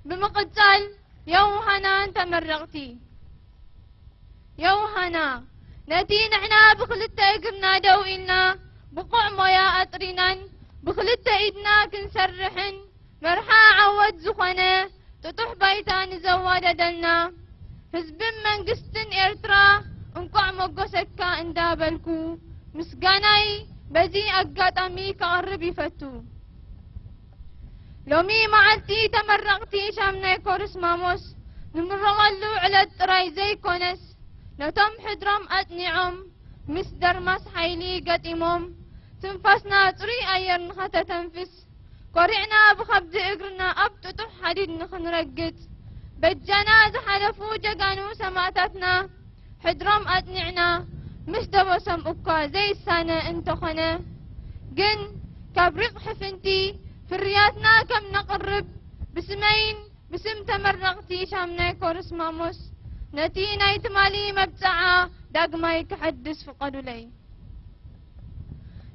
ብምቕጻል፣ የውሃና ንተመረቕቲ። የውሃና፣ ነቲ ንሕና ብኽልተ እግርና ደው ኢልና፣ ብቑዕ ሞያ ኣጥሪናን ብኽልተ ኢድና ክንሰርሕን መርሓ ዓወት ዝኾነ ጥጡሕ ባይታ ንዘዋደደልና ህዝብን መንግስትን ኤርትራ እንቋዕ መጎሰካ እንዳበልኩ ምስጋናይ በዚ ኣጋጣሚ ከቕርብ ይፈቱ። ሎሚ መዓልቲ ተመረቕቲ ሻምናይ ኮርስ ማሞስ ንምረቐሉ ዕለት ጥራይ ዘይኮነስ፣ ነቶም ሕድሮም ኣጽኒዖም ምስ ደርማስ ሓይሊ ገጢሞም ትንፋስና ጽሩይ ኣየር ንኸተተንፍስ፣ ኮሪዕና ብኸብዲ እግርና ኣብ ጥጡሕ ሓዲድ ንኽንረግጽ በጃና ዝሓለፉ ጀጋኑ ሰማእታትና ሕድሮም ኣጽኒዕና ምስ ደበሶም እኳ ዘይሳነ እንተኾነ፣ ግን ካብ ሪቕ ሕፍንቲ ፍርያትና ከም ነቕርብ ብስመይን ብስም ተመረቕቲ ሻምናይ ኮርስ ማሞስ ነቲ ናይ ትማሊ መብጽዓ ዳግማይ ክሐድስ ፍቐዱለይ።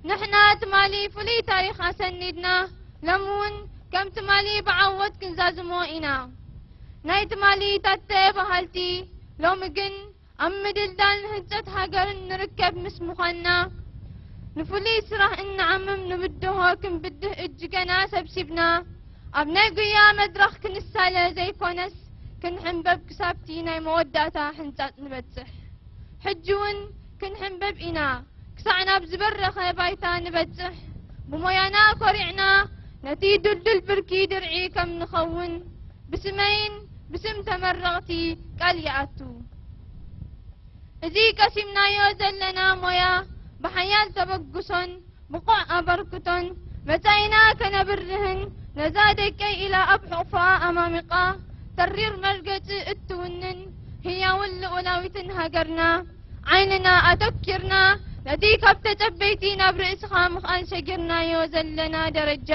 ንሕና ትማሊ ፍሉይ ታሪኽ ኣሰኒድና፣ ሎሚ እውን ከም ትማሊ ብዓወት ክንዛዝሞ ኢና። ናይ ትማሊ ታተ በሃልቲ፣ ሎሚ ግን ኣብ ምድልዳል ንህንጸት ሃገርን ንርከብ ምስ ምዃንና፣ ንፍሉይ ስራሕ እንዓምም ንብድሆ ክንብድህ እጅገና ሰብሲብና፣ ኣብ ናይ ጉያ መድረኽ ክንሳለ ዘይኮነስ፣ ክንሕንበብ ክሳብቲ ናይ መወዳእታ ሕንጻጽ ንበጽሕ። ሕጂ እውን ክንሕንበብ ኢና፣ ክሳዕ ናብ ዝበረኸ ባይታ ንበጽሕ። ብሞያና ኮሪዕና፣ ነቲ ድልዱል ብርኪ ድርዒ ከም ንኸውን፣ ብስመይን ብስም ተመረቕቲ ቃል ይኣቱ። እዚ ቀሲምናዮ ዘለና ሞያ ብሓያል ተበግሶን ብቑዕ ኣበርክቶን መጻኢና ከነብርህን፣ ነዛ ደቀይ ኢላ ኣብ ሕቑፋ ኣማሚቓ፣ ተሪር መርገጺ እትውንን ህያውን ልኡላዊትን ሃገርና፣ ዓይንና ኣተኪርና፣ ነቲ ካብ ተጸበይቲ ናብ ርእስኻ ምኽኣል ሰጊርናዮ ዘለና ደረጃ፣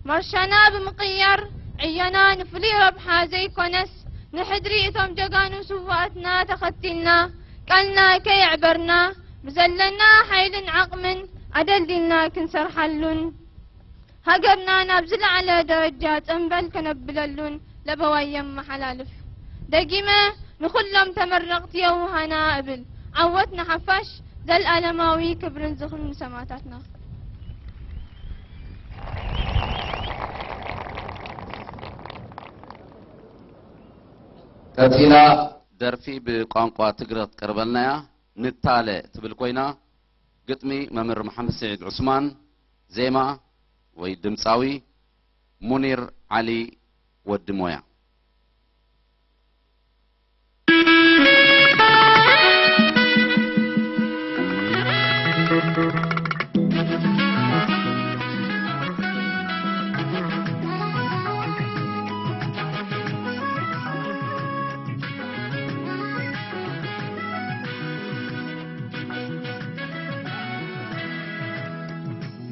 ማርሻና ብምቕያር፣ ዕዮና ንፍሉይ ረብሓ ዘይኮነስ፣ ንሕድሪ እቶም ጀጋኑ ስውኣትና ተኸቲልና፣ ቃልና ከየዕበርና፣ ብዘለና ሓይልን ዓቕምን ኣደልዲልና ክንሰርሓሉን፣ ሃገርና ናብ ዝለዓለ ደረጃ ጸንበል ከነብለሉን ለበዋይ የመሓላልፍ። ደጊመ ንኹሎም ተመረቕቲ የውሃና እብል። ዓወት ንሓፋሽ፣ ዘልኣለማዊ ክብርን ዝኽርን ንሰማእታትና። ቀጺላ ደርፊ ብቋንቋ ትግረ ክትቀርበልና እያ። ንታለ ትብል ኮይና፣ ግጥሚ መምህር መሓመድ ስዒድ ዑስማን፣ ዜማ ወይ ድምጻዊ ሙኒር ዓሊ ወዲ ሞያ።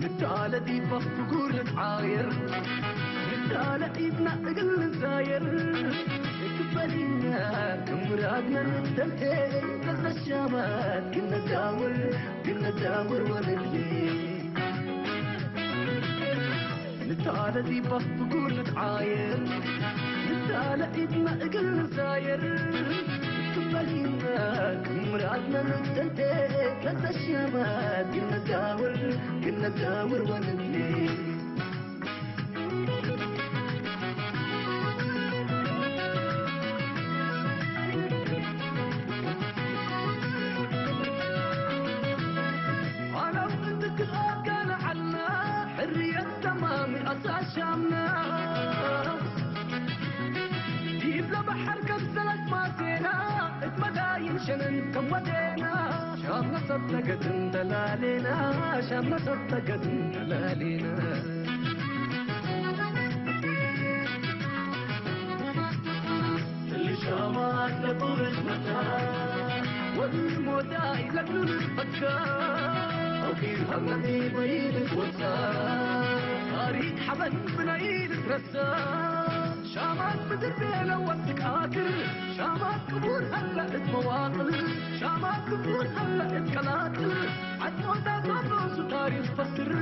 ንታለ ዲባ ፍጉር ንትዓየር ንታለ ኢድና እግል ንዛየር ክበሊና ክምራድና ንተንተ ከዘሻማት ክነዳውር ክነዳውር ወለሊ ንታለ ዲባ ፍጉር ንትዓየር ንታለ ኢድና እግል ንዛየር ክበሊና ክምራድና ንተንተ ከዘሻማት ክነዳውር ክነዳውር ወለሊ ሻምና ሰብ ተገድን ተላሌና፣ ሻምና ሰብ ተገድን ተላሌና። ትልሻማ ለቁርሽ መታ ወልሞዳ ይለግሉን ፈካ ኦኪር ሀመኒ በይድ ወሳ ታሪክ ሐበን ብናይል ትረሳ ሻማት ምድር ቤለ ወትቃክር ሻማት ቅቡር ሀላ እት መዋቅል ሻማት ቅቡር ሀላ እት ቀላቅል ዐድሞታ ቶሎሱ ታሪክ ፈስር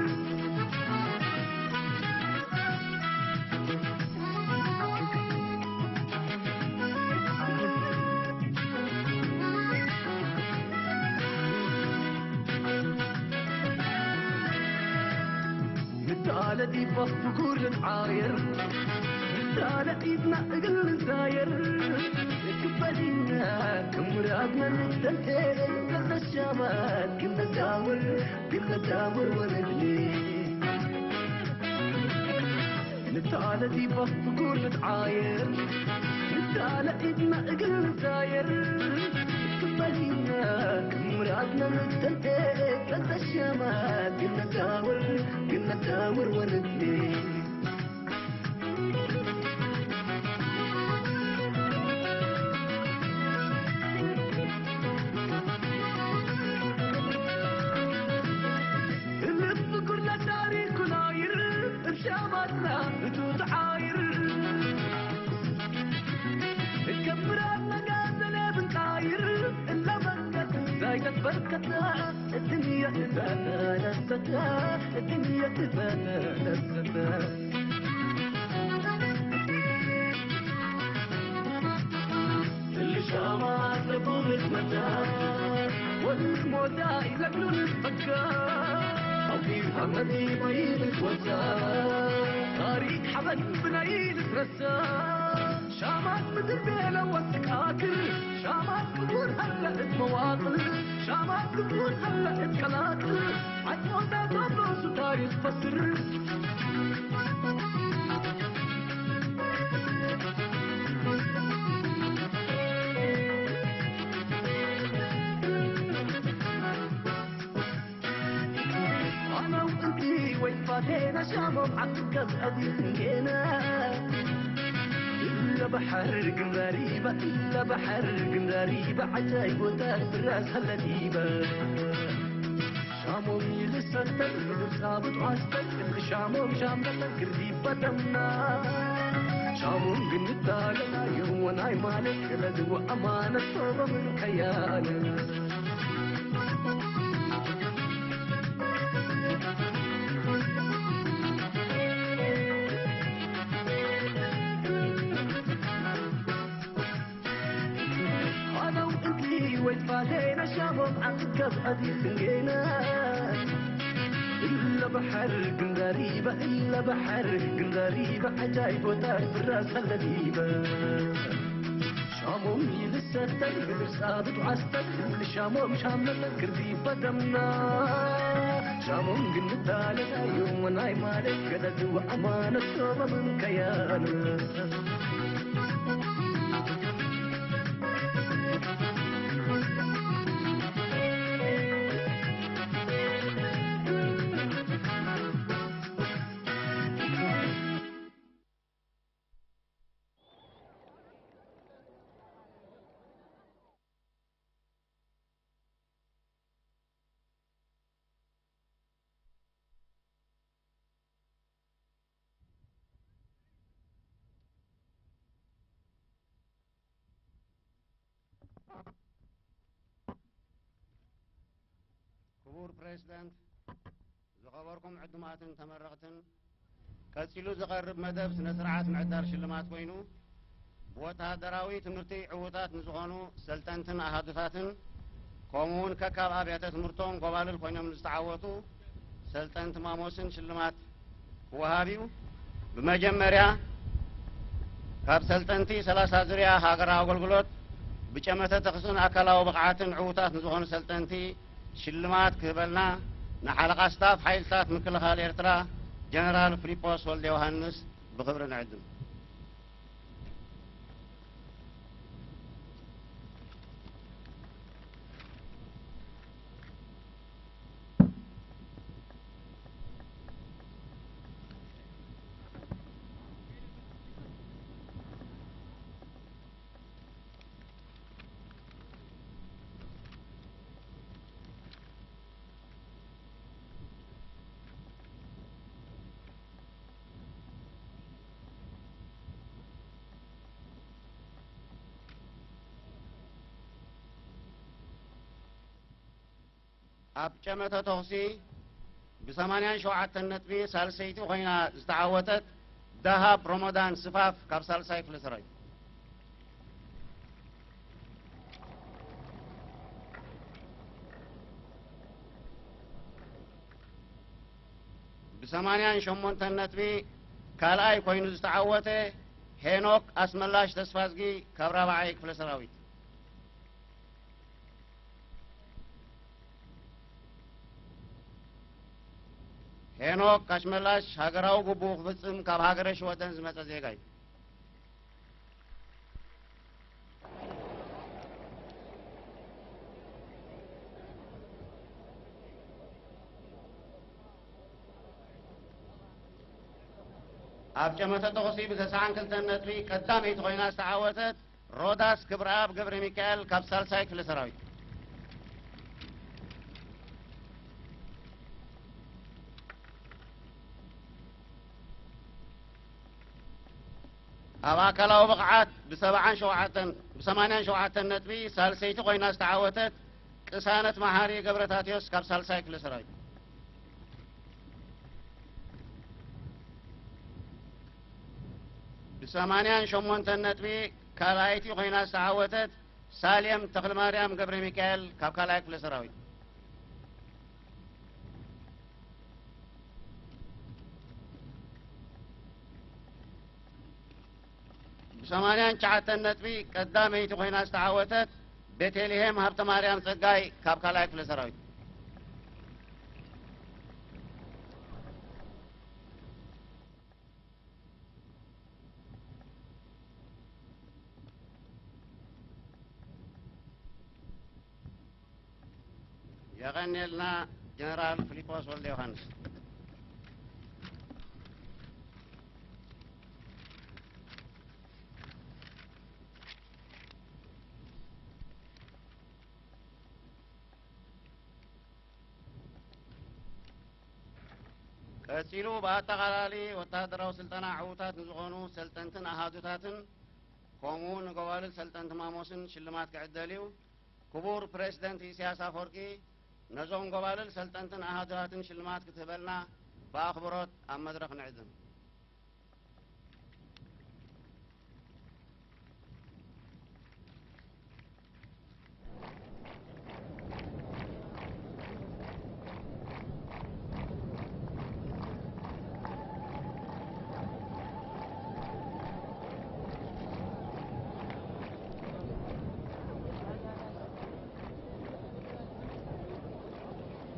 نتعالى دي بخت كل نعاير نتعالى ايدنا اقل نزاير كبالينا كمرادنا نتنتين كنا الشمال كنا داور كنا داور ونجلي نتعالى دي بخت كل نتعاير نتعالى ايدنا اقل نزاير كبالينا كمرادنا نتنتين كنا الشمال كنا داور كنا داور ونجلي الف كل تاريخ ناير بشاماتنا بدون عاير الكبرات مقاتل بنطاير الا منقص زايدة بركتنا الدنيا تبقى لستها الدنيا تبقى لستها ትልሻማት ለቁርስ መታ ወልሞዳ ይለግሉን ፈካ ኣውዲር ሐመዲ በይልት ወሳ ታሪክ ሐበን ብናይልት ረሳ ሻማት ምድር ቤለ ወስቃክር ሻማት ቅቡር ሀለ እት መዋቅል ሻማት ቅቡር ሀለ እት ቀላቅል ዐድሞታ ቶሎሱ ታሪክ ፈስር ኣነው እንዲ ወይ ፋቴና ሻሞም ዓትከብ ኣቢስንጌና إلا بحر قمريبة إلا بحر قمريبة عجايب وتاثر راس هاللديبة شاموم يلسن تلبس صابت وعستن شاموم شاملة قرديبة دمنا شاموم قلت لنا يوم ناي مالك لدو أمانة صوبة من كيانة ኣነው እንዲ ወይ ፋቴና ሻሞም ዓንገብ ኣዲስ እንጌና إلا بحر قندريبة إلا بحر قندريبة عجايب وتعرف الراس هاللبيبة ሻሞም ይልሰተን ብሳብት ዓስተን ሻሞም ሻምለተን ክርዲ በደምና ሻሞም ግንታለና ዮመናይ ማለት ገለድ ወአማነት ሶበምን ከያነ ክቡር ፕሬዝዳንት፣ ዝኸበርኩም ዕዱማትን ተመረቕትን፣ ቀጺሉ ዝቐርብ መደብ ስነ ስርዓት ምዕዳል ሽልማት ኮይኑ፣ ብወተሃደራዊ ትምህርቲ ዕዉታት ንዝኾኑ ሰልጠንትን ኣሃዱታትን፣ ከምኡ እውን ከካብ ኣብያተ ትምህርቶም ጎባልል ኮይኖም ንዝተዓወቱ ሰልጠንቲ ማሞስን ሽልማት ክወሃብ እዩ። ብመጀመርያ፣ ካብ ሰልጠንቲ ሰላሳ ዙርያ ሃገራዊ ኣገልግሎት ብጨመተ ተኽስን ኣካላዊ ብቕዓትን ዕዉታት ንዝኾኑ ሰልጠንቲ ሽልማት ክህበልና ንሓለቓ ስታፍ ሓይልታት ምክልኻል ኤርትራ ጀነራል ፍሊጶስ ወልደ ዮሃንስ ብኽብሪ ንዕድም። ኣብ ጨመተ ተኹሲ ብሰማንያን ሸውዓተን ነጥቢ ሳልሰይቲ ኮይና ዝተዓወተት ደሃብ ሮሞዳን ስፋፍ ካብ ሳልሳይ ክፍለ ሰራዊት። ብሰማንያን ሸሞንተን ነጥቢ ካልኣይ ኮይኑ ዝተዓወተ ሄኖክ ኣስመላሽ ተስፋዝጊ ካብ ራብዓይ ክፍለ ሰራዊት። ሄኖክ ኣሽመላሽ ሃገራዊ ግቡኡ ክፍጽም ካብ ሃገረ ሽወደን ዝመጸ ዜጋ እዩ። ኣብ ጨመተ ተኹሲ ብተስዓን ክልተን ነጥቢ ቀዳመይቲ ኮይና ዝተዓወተት ሮዳስ ክብረኣብ ገብረ ሚካኤል ካብ ሳልሳይ ክፍለ ሰራዊት። ኣብ ኣካላዊ ብቕዓት ብሰብዓን ሸውዓተን፣ ብሰማንያን ሸውዓተን ነጥቢ ሳልሰይቲ ኮይና ዝተዓወተት ቅሳነት መሓሪ ገብረታቴዎስ ካብ ሳልሳይ ክፍለ ሰራዊት። ብሰማንያን ሸሞንተን ነጥቢ ካልኣይቲ ኮይና ዝተዓወተት ሳሌም ተኽለማርያም ገብረ ሚካኤል ካብ ካልኣይ ክፍለ ሰራዊት። ብሰማንያን ትሽዓተን ነጥቢ ቀዳመይቲ ኮይና ዝተዓወተት ቤተልሔም ሃብተማርያም ጸጋይ ካብ ካልኣይ ክፍለ ሰራዊት። የቐንየልና ጀነራል ፊሊጶስ ወልደ ዮሃንስ። ቀጺሉ ብኣጠቓላሊ ወተሃደራዊ ስልጠና ዕዉታት ንዝኾኑ ሰልጠንትን ኣሃዱታትን ከምኡ ንጎባልል ሰልጠንቲ ማሞስን ሽልማት ክዕደል እዩ። ክቡር ፕሬዝደንት ኢሳያስ ኣፈወርቂ ነዞም ጎባልል ሰልጠንትን ኣሃዱታትን ሽልማት ክትህበልና ብኣኽብሮት ኣብ መድረኽ ንዕድም።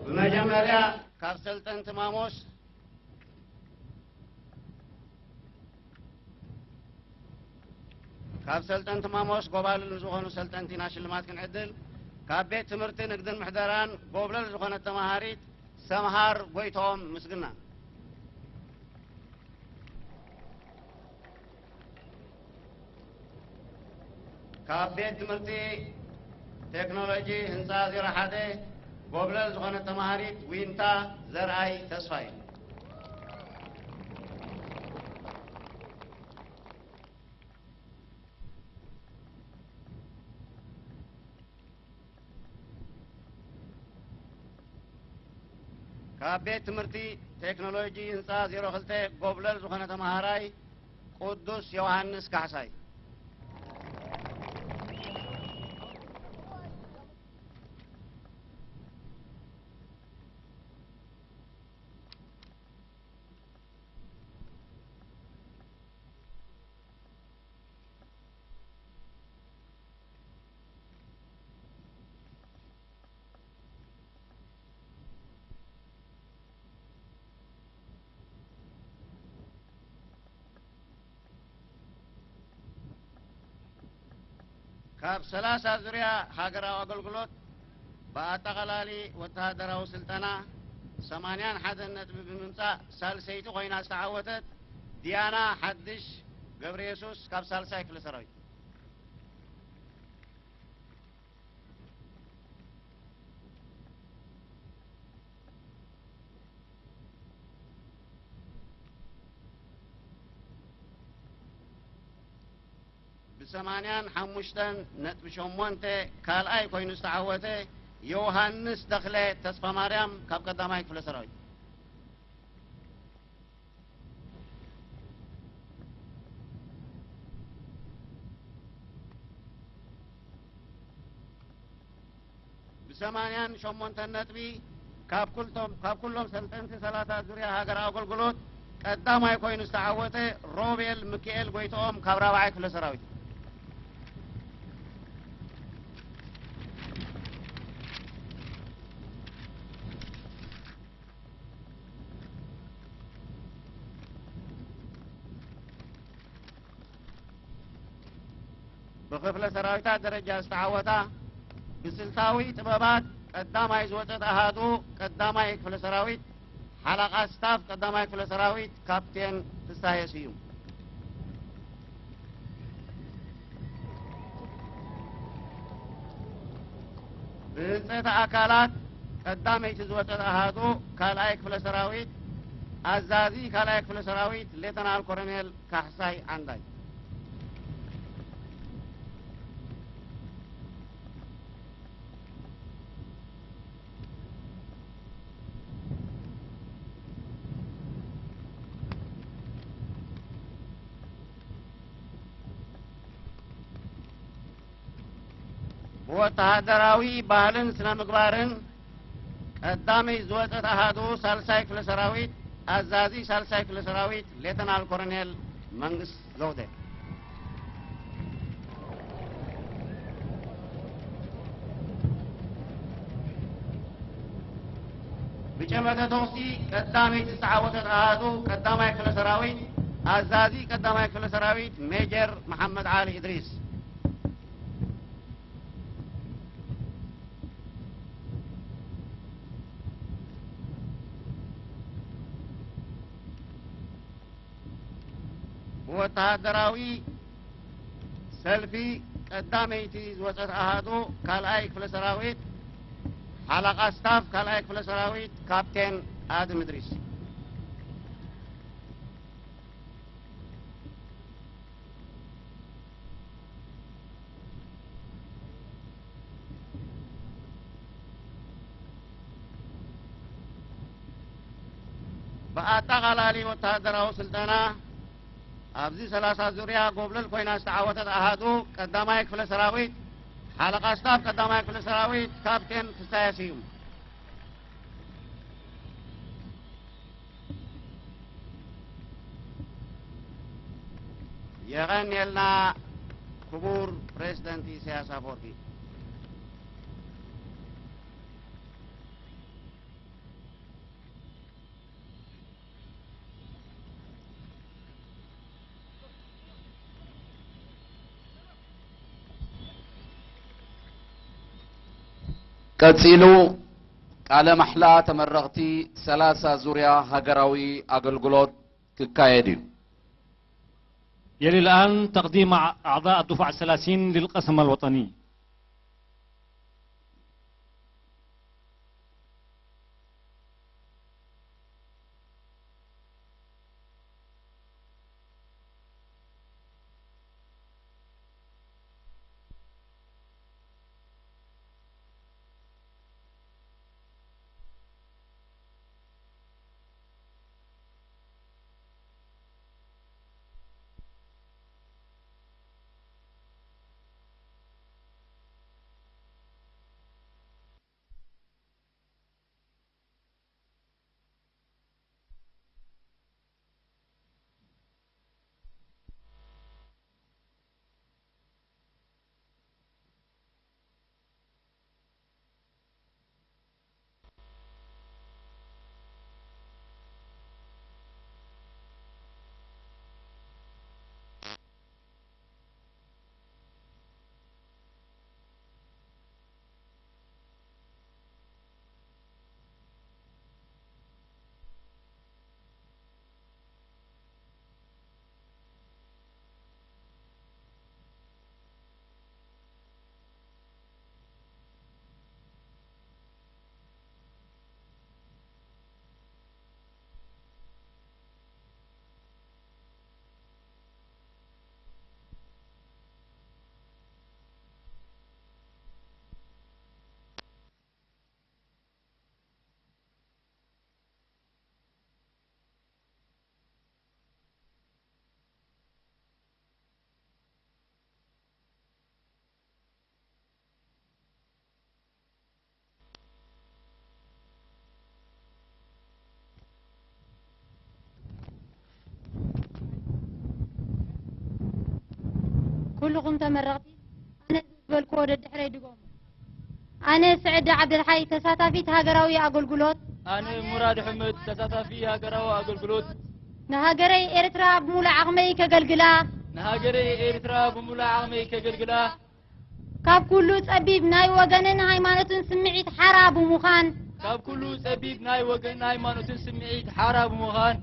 ብመጀመርያ ካብ ሰልጠንቲ ማሞስ ካብ ሰልጠንቲ ማሞስ ጎባልል ንዝኾኑ ሰልጠንቲ ኢና ሽልማት ክንዕድል። ካብ ቤት ትምህርቲ ንግድን ምሕደራን ጎብለል ዝኾነት ተማሃሪት ሰምሃር ጎይትኦም ምስግና። ካብ ቤት ትምህርቲ ቴክኖሎጂ ህንፃ ዜሮ ሓደ ጎብለል ዝኾነት ተማሃሪት ዊንታ ዘርኣይ ተስፋይ። ካብ ቤት ትምህርቲ ቴክኖሎጂ ህንፃ ዜሮ ክልተ ጎብለል ዝኾነ ተማሃራይ ቅዱስ ዮሃንስ ካሕሳይ። ካብ ሰላሳ ዙርያ ሃገራዊ ኣገልግሎት ብኣጠቓላሊ ወተሃደራዊ ስልጠና ሰማንያን ሓደን ነጥቢ ብምምጻእ ሳልሰይቲ ኮይና ዝተዓወተት ዲያና ሓድሽ ገብረየሱስ ካብ ሳልሳይ ክፍለ ሰራዊት። ብሰማንያን ሓሙሽተን ነጥቢ ሸሞንተ ካልኣይ ኮይኑ ዝተዓወተ ዮሃንስ ተኽለ ተስፋማርያም ካብ ቀዳማይ ክፍለ ሰራዊት። ብሰማንያን ሸሞንተን ነጥቢ ካብ ኩልቶም፣ ካብ ኩሎም ሰልጠንቲ ሰላሳ ዙርያ ሃገራዊ ኣገልግሎት ቀዳማይ ኮይኑ ዝተዓወተ ሮቤል ሚካኤል ጎይትኦም ካብ ራብዓይ ክፍለ ሰራዊት። ብክፍለ ሰራዊታት ደረጃ ዝተዓወታ ብስልታዊ ጥበባት ቀዳማይ ዝወጸት ኣሃዱ ቀዳማይ ክፍለ ሰራዊት ሓለቓ ስታፍ ቀዳማይ ክፍለ ሰራዊት ካፕቴን ፍሳየ ስዩም። ብህንጸት ኣካላት ቀዳመይቲ ዝወጸት ኣሃዱ ካልኣይ ክፍለ ሰራዊት ኣዛዚ ካልኣይ ክፍለ ሰራዊት ሌተናል ኮሎኔል ካሕሳይ ዓንዳይ። ብወተሃደራዊ ባህልን ስነ ምግባርን ቀዳመይ ዝወጸት ኣሃዱ ሳልሳይ ክፍለ ሰራዊት ኣዛዚ ሳልሳይ ክፍለ ሰራዊት ሌተናል ኮሎኔል መንግስት ዘውዴ። ብጨበጠ ተኹሲ ቀዳመይቲ ዝተዓወተት ኣሃዱ ቀዳማይ ክፍለ ሰራዊት ኣዛዚ ቀዳማይ ክፍለ ሰራዊት ሜጀር መሓመድ ዓሊ እድሪስ። ብወተሃደራዊ ሰልፊ ቀዳመይቲ ዝወጸት ኣሃዱ ካልኣይ ክፍለ ሰራዊት ሓለቓ ስታፍ ካልኣይ ክፍለ ሰራዊት ካፕቴን ኣድም እድሪስ። ብኣጠቓላሊ ወተሃደራዊ ስልጠና ኣብዚ ሰላሳ ዙርያ ጎብለል ኮይና ዝተዓወተት ኣሃዱ ቀዳማይ ክፍለ ሰራዊት ሓለቓ ስታፍ ቀዳማይ ክፍለ ሰራዊት ካፕቴን ፍሳየ ስዩም። የቐንየልና ክቡር ፕሬዝደንት ኢሳያስ ኣፈወርቂ። ቀጺሉ ቃለ ማሕላ ተመረቕቲ ሰላሳ ዙርያ ሃገራዊ ኣገልግሎት ክካየድ እዩ። يلي الآن تقديم أعضاء الدفعة الثلاثين للقسم الوطني. ኩልኹም ተመረቕቲ፣ ኣነ ዝበልክዎ ደድሕረይ ድገሙ። ኣነ ስዕዲ ዓብደልሓይ፣ ተሳታፊት ሃገራዊ ኣገልግሎት። ኣነ ሙራድ ሕመድ፣ ተሳታፊ ሃገራዊ ኣገልግሎት። ንሃገረይ ኤርትራ ብሙሉእ ዓቕመይ ከገልግላ። ንሃገረይ ኤርትራ ብሙሉእ ዓቕመይ ከገልግላ። ካብ ኩሉ ጸቢብ ናይ ወገንን ሃይማኖትን ስምዒት ሓራ ብምዃን። ካብ ኩሉ ጸቢብ ናይ ወገንን ሃይማኖትን ስምዒት ሓራ ብምዃን።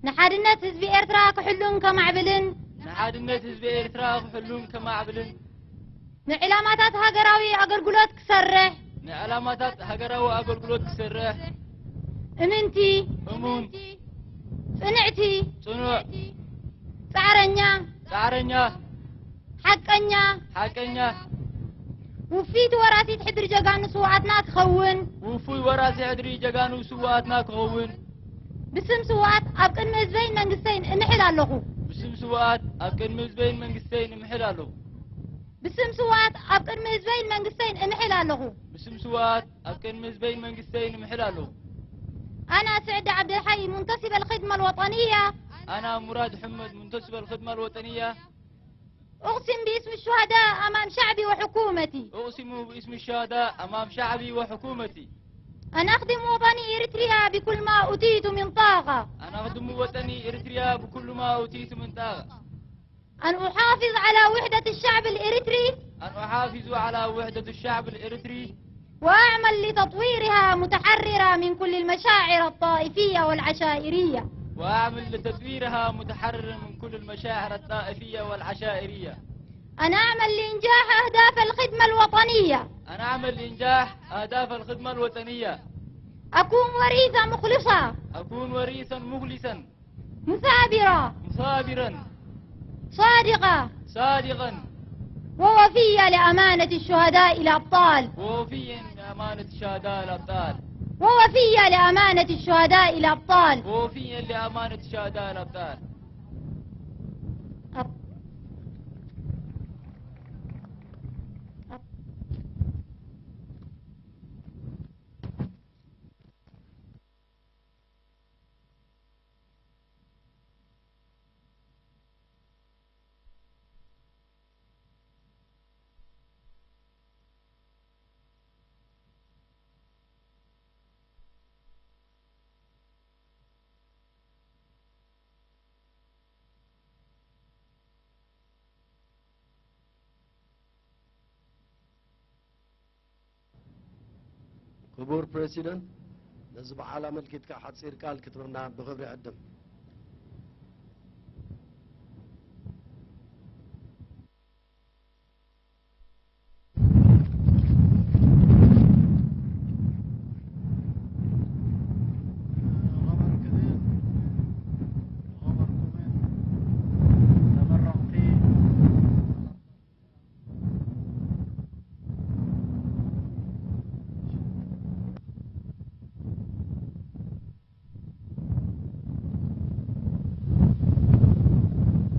ንሓድነት ህዝቢ ኤርትራ ክሕሉን ከማዕብልን። ንሓድነት ህዝቢ ኤርትራ ክሕሉን ከማዕብልን። ንዕላማታት ሃገራዊ ኣገልግሎት ክሰርሕ። ንዕላማታት ሃገራዊ ኣገልግሎት ክሰርሕ። እምንቲ። እሙን። ጽንዕቲ። ጽኑዕ። ጻዕረኛ። ጻዕረኛ። ሓቀኛ። ሓቀኛ። ውፍይቲ ወራሲት ሕድሪ ጀጋኑ ስውኣትና ክኸውን። ውፉይ ወራሲ ሕድሪ ጀጋኑ ስውኣትና ክኸውን። ብስም ስውኣት ኣብ ቅድሚ ህዝበይን መንግስተይን እምሕል ኣለኹ። ብስም ስውኣት ኣብ ቅድሚ ህዝበይን መንግስተይን እምሕል ኣለኹ። ብስም ስውኣት ኣብ ቅድሚ ህዝበይን መንግስተይን እምሕል ኣለኹ። ብስም ስውኣት ኣብ ቅድሚ ህዝበይን መንግስተይን እምሕል ኣለኹ። أنا سعد عبد الحي، منتسب الخدمة الوطنية. أنا مراد حمد، منتسب الخدمة الوطنية. أقسم باسم الشهداء أمام شعبي وحكومتي. أقسم باسم الشهداء أمام شعبي وحكومتي. أن أخدم وطني إريتريا بكل ما أوتيت من طاقة. أن أخدم وطني إريتريا بكل ما أوتيت من طاقة. أن أحافظ على وحدة الشعب الإريتري. أن أحافظ على وحدة الشعب الإريتري. وأعمل لتطويرها متحررة من كل المشاعر الطائفية والعشائرية. وأعمل لتطويرها متحررة من كل المشاعر الطائفية والعشائرية. أن أعمل لإنجاح أهداف الخدمة الوطنية. أن أعمل لإنجاح أهداف الخدمة الوطنية. أكون وريثا مخلصا. أكون وريثا مخلصا. مثابرة. مثابرا. صادقة. صادقا. ووفية لأمانة الشهداء الأبطال. ووفيا لأمانة الشهداء الأبطال. ووفية لأمانة الشهداء الأبطال. ووفيا لأمانة الشهداء الأبطال. ክቡር ፕረሲደንት፣ ነዚ በዓል ኣመልኪትካ ሓጺር ቃል ክትህበና ብኽብሪ ይዕድም።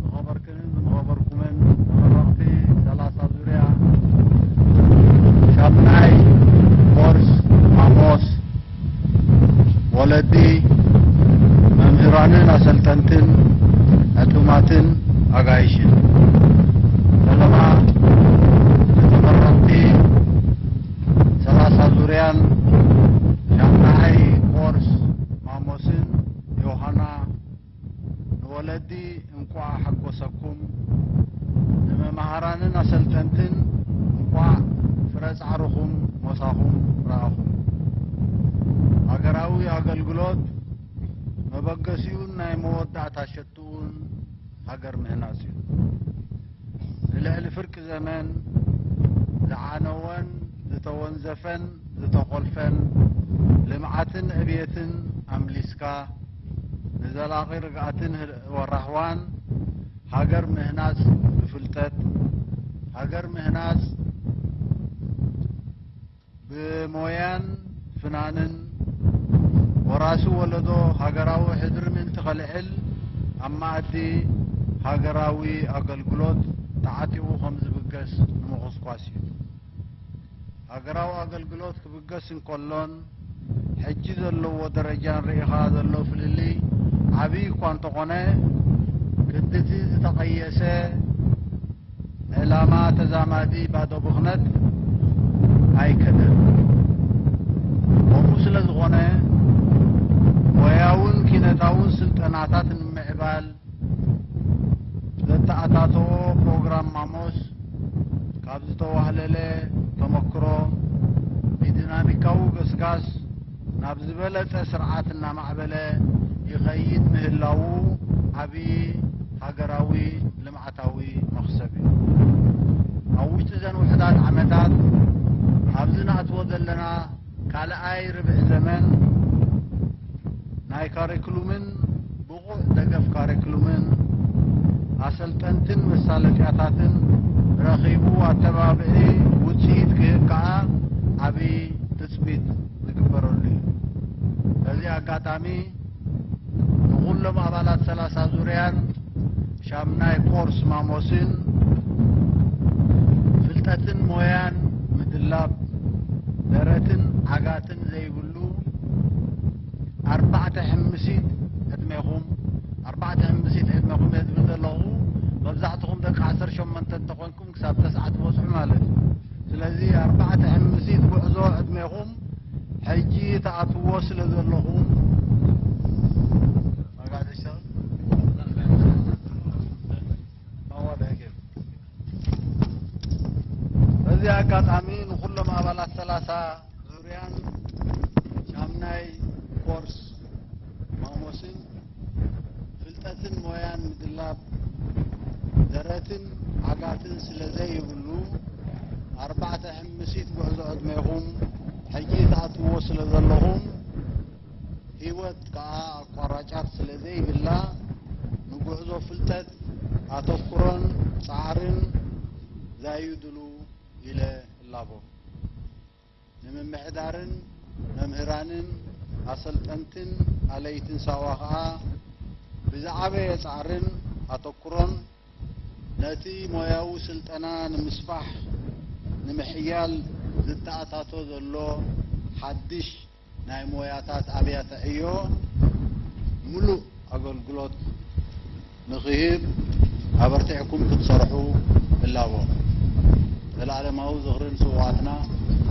ዝኸበርክንን ዝኸበርኩምን ተመረቕቲ ሰላሳ ዙርያ ሻምናይ ኮርስ ማሞስ፣ ወለዲ፣ መምህራንን ኣሰልጠንትን፣ ዕጡማትን ኣጋይሽን። ፈለማ ንተመረቕቲ ሰላሳ ዙርያን ሻምናይ ኮርስ ማሞስን ዮሃና፣ ንወለዲ እንቋዕ ሓጎሰኩም፣ ንመማህራንን ኣሰልጠንትን እንቋዕ ፍረ ጻዕርኹም ሞሳኹም ረኣኹም። ሃገራዊ ኣገልግሎት መበገሲኡን ናይ መወዳእታ ሸትኡን ሃገር ምህናጽ እዩ። ንልዕሊ ፍርቂ ዘመን ዝዓነወን ዝተወንዘፈን ዝተኾልፈን ልምዓትን ዕብየትን ኣምሊስካ፣ ንዘላቒ ርግኣትን ህል-፣ ወራህዋን ሃገር ምህናጽ ብፍልጠት፣ ሃገር ምህናጽ ብሞያን ፍናንን፣ ወራሲ ወለዶ ሃገራዊ ሕድሪ ምእንቲ ከልዕል፣ ኣብ መኣዲ ሃገራዊ ኣገልግሎት ተዓጢቑ ከም ዝብገስ ንምኹስኳስ እዩ። ሃገራዊ ኣገልግሎት ክብገስ እንከሎን፣ ሕጂ ዘለዎ ደረጃን ርኢኻ ዘሎ ፍልልይ ዓብዪ እኳ እንተኾነ፣ ክንድቲ ዝተቐየሰ ዓላማ ተዛማዲ ባዶ ብኽነት ኣይከደን። ከምኡ ስለ ዝኾነ፣ ሞያውን ኪነታውን ስልጠናታት ንምምዕባል ዘተኣታተዎ ፕሮግራም ማሞስ፣ ካብ ዝተዋህለለ ተመክሮ ብዲናሚካዊ ገስጋስ ናብ ዝበለጸ ስርዓት እናማዕበለ ይኸይድ ምህላዉ ዓቢ ሃገራዊ ልምዓታዊ መኽሰብ እዩ። ኣብ ውሽጢ እዘን ውሑዳት ዓመታት ኣብዚ ንኣትዎ ዘለና ካልኣይ ርብዒ ዘመን ናይ ካሪክሉምን ብቑዕ ደገፍ ካሪክሉምን ኣሰልጠንትን መሳለጥያታትን ረኺቡ ኣተባብዒ ውጽኢት ክህብ ከኣ ዓቢ ትጽቢት ዝግበረሉ እዩ። በዚ ኣጋጣሚ ንኹሎም ኣባላት ሰላሳ ዙርያን ሻምናይ ኮርስ ማሞስን ፍልጠትን ሞያን ምድላብ ደረትን ዓጋትን ዘይብሉ ኣርባዕተ ሕምሲት ዕድሜኹም፣ ኣርባዕተ ሕምሲት ዕድሜኹም እየ ዝብል ዘለኹ። መብዛሕትኹም ደቂ ዓሰርተ ሸሞንተ እንተኾንኩም ክሳብ ተስዓ ትበጽሑ ማለት እዩ። ስለዚ ኣርባዕተ ሕምሲት ጉዕዞ ዕድሜኹም ሕጂ ትኣትዎ ስለ ዘለኹም፣ በዚ ኣጋጣሚ ንኹሎም ኣባላት ሰላሳ ዙርያን ሻምናይ ኮርስ ማሞስን ፍልጠትን ሞያን ምድላብ ደረትን ዓጋትን ስለ ዘይብሉ፣ ኣርባዕተ ሕምሲት ጉዕዞ ዕድሜኹም ሕጂ ትኣትዎ ስለ ዘለኹም፣ ህይወት ከኣ ኣቋራጫት ስለ ዘይብላ፣ ንጉዕዞ ፍልጠት ኣተኩሮን ጻዕርን ዛይድሉ ኢለ እላቦ። ንምምሕዳርን መምህራንን ኣሰልጠንትን ኣለይትን ሳዋ ከኣ ብዝዓበየ ጻዕርን ኣተኩሮን ነቲ ሞያዊ ስልጠና ንምስፋሕ ንምሕያል ዝተኣታቶ ዘሎ ሓድሽ ናይ ሞያታት ኣብያተ ዕዮ ምሉእ ኣገልግሎት ንኽህብ ኣበርቲዕኩም ክትሰርሑ እላቦ። ዘላለማዊ ዝኽሪ ንስውኣትና፣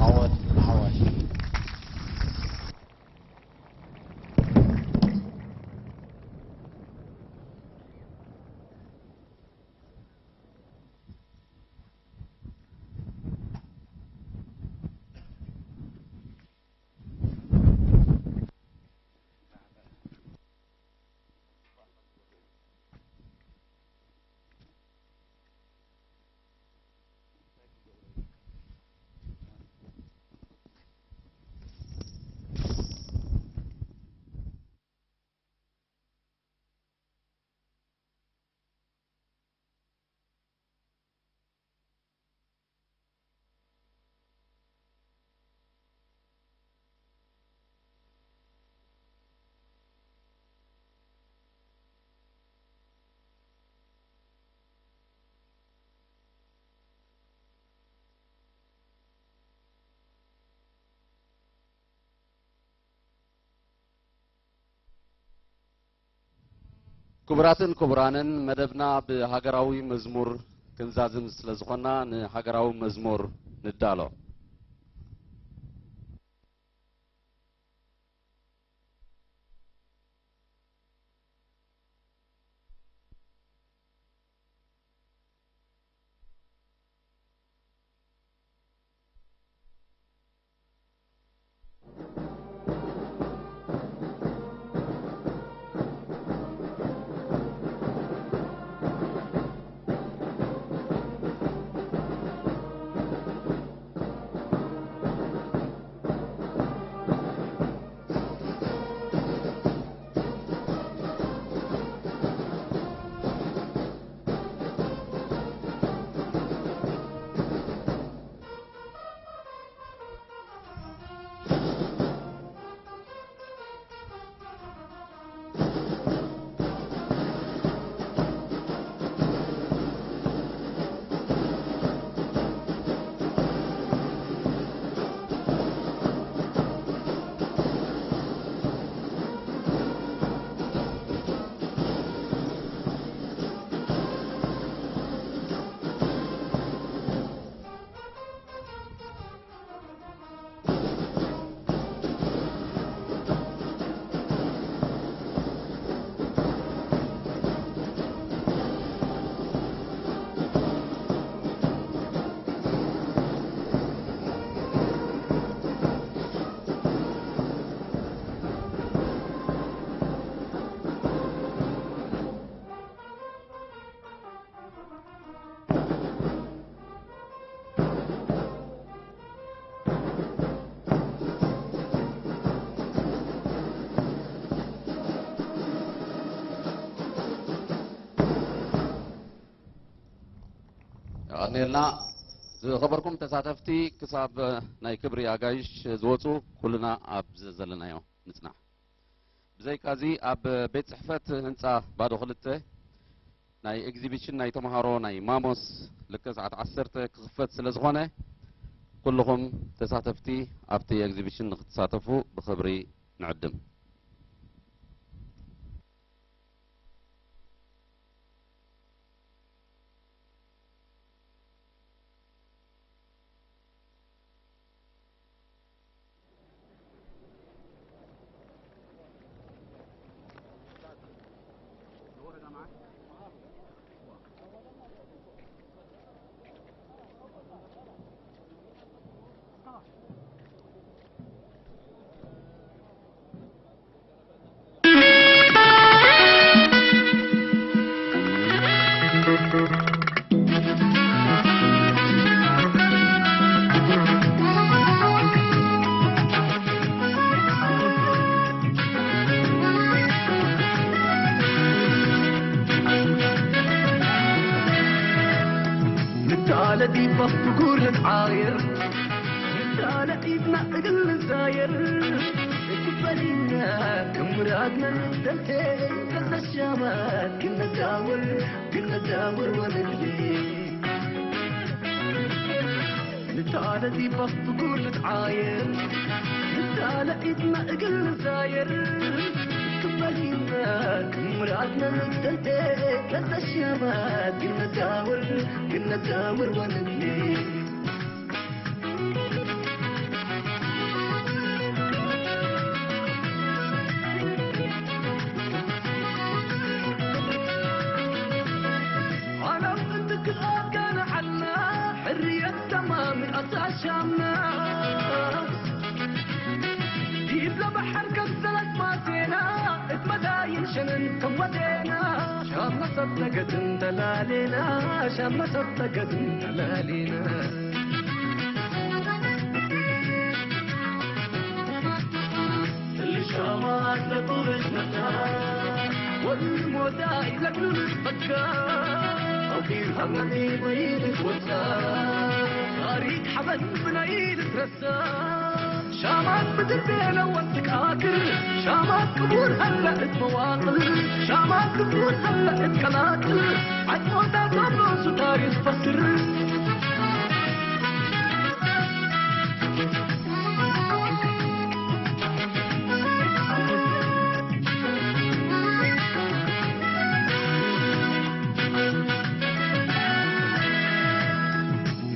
ዓወት ንሓፋሽ። ክቡራትን ክቡራንን፣ መደብና ብሃገራዊ መዝሙር ክንዛዝም ስለ ዝኾንና፣ ንሃገራዊ መዝሙር ንዳሎ። የቐንየልና። ዝኸበርኩም ተሳተፍቲ፣ ክሳብ ናይ ክብሪ ኣጋይሽ ዝወፁ ኩልና ኣብ ዘለናዮ ንጽናሕ። ብዘይካዚ ኣብ ቤት ጽሕፈት ህንጻ ባዶ ክልተ ናይ ኤግዚቢሽን ናይ ተምሃሮ ናይ ማሞስ ልክዕ ሰዓት ዓሰርተ ክኽፈት ስለ ዝኾነ፣ ኩልኹም ተሳተፍቲ ኣብቲ ኤግዚቢሽን ንክትሳተፉ ብኽብሪ ንዕድም። ንታለ ዲባ ብጉር ንትዓየር፣ ንታለ ኢድና እግል ንዛየር። እትበሊና ክምራድና ንተንተ ከዘሻማት ክነዛውር፣ ክነዛውር ወለድሊ። ንታለ ዲባ ብጉር ንትዓየር፣ ንታለ ኢድና እግል ንዛየር። ክበሊና ክምራድና ንተንተ ከዘሻማት ክነዛውር፣ ክነዛውር ወለድሊ። ዓለም እንትክል ኣጋና ዓልና ሕርየት ተማም ኣሳሻምና ዲብለ ባሕር ከም ሰለት ማቴና እት መዳይን ሸነን ከም ወዴና ሻምና ሰብ ተገድን ተላሌና ሻምና ሰብ ተገድን ተላሌና ትልሻማ ለቁርሽ መታ ወልሞዳ ይለግሉልሽ በካ ኣውኪር ሃመኒ ወይልሽ ወታ ታሪክ ሓበን ብናይ ልትረሳ ሻማት ምድር ቤለ ወትቃክር ሻማት ቅቡር ሃላ እት መዋቅል ሻማት ቅቡር ሃላ እት ቀላቅል ዓጥሞታ ካብ ርእሱ ታሪክ ፈስር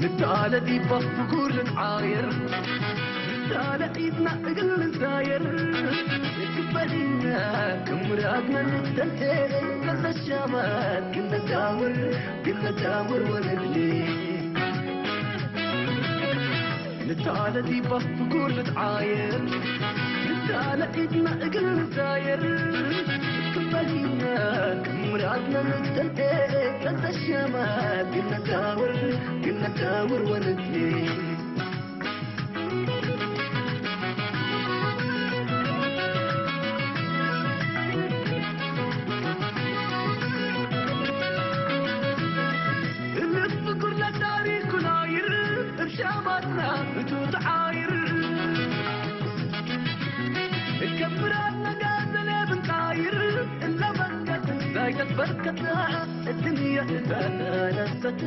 ንታለ ዲባ ብጉር ንዓየር ንታለ ኢድና እግል ንዛየር ክበሊና ክምራድና ንተንተ ከዘሻማት ክነዛውር ክነዛውር ወለድሊ ንታለ ዲባ ብጉር ንትዓየር ንታለ ኢድና እግል ንዛየር ክበሊና ክምራድና ንተንተ ከዘሻማት ክነዛውር ክነዛውር ወለድሊ እልፍ ብኩርና ታሪኩና ይርብ እብ ሻማትና እቱ ተዓይር እከብራትና ጋዘለ ብንጣይር እለ መንገድ ዛይተት በርከታ እድንያ እዛና ነሰታ